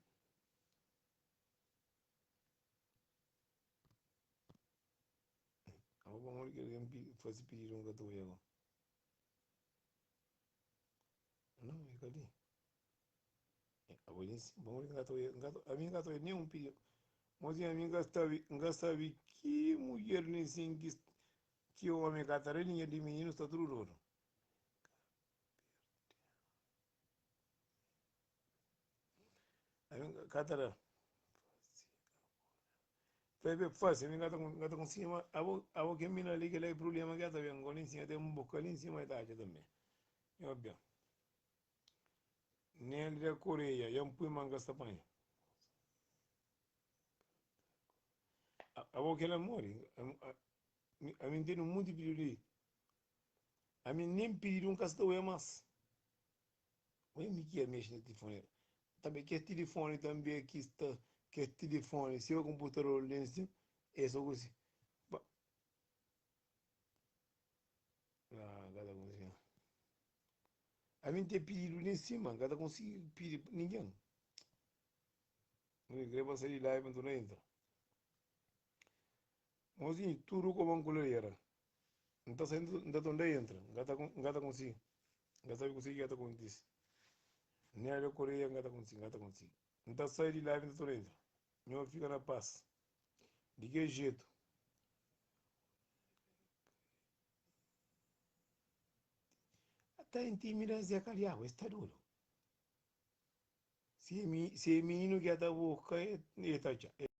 Abo pa modi ki algen faze pididu un ka ta oia go? Nau, e ka li. Abo li nsin, pa modi ki N ka ta oia, ami N ka ta oia nen un pididu. Mozinhu, ami N ka sabe, N ka sabe ki mudjer li nsin ki ki omi ka ta da dinheru di mininu sta tudu dodu. Ami N ka ta da. Febe fácil, mi ka ta konsigi ma abo abo ke mina li kila e problema ke ta ben ko li nsima ten un boka li nsima e ta atxa tanbe. Nhos ben. Nel da Koreia, ya N pui ma N ka sta panha. Abo kila mori, ami N tene un monti pididu li. Ami nen pididu N ka sta oia mas. Oi mi ki ya mexe na tilifoni. Tanbe kes tilifoni tanbe ki sta kes tilifoni si o komputador li nsin e so ku si ba ah ka ta konsigi ami n ten pididu li nsima n ka ta konsigi pidi ningen N kre pa sai di live nton na entra Mozinho tudu koba n kuladera N ta sai N ta torna entra N ka ta N ka ta konsigi N ka sabi kuse ki ka ta kontisi Nel Koreia N ka ta konsigi N ka ta konsigi N ta sai di live N ta torna entra Nho fika na pas Di ke jetu? Ta intimida Zé Kadiabu Es ta dodu Si é mininu ki ta buska E ta atxa.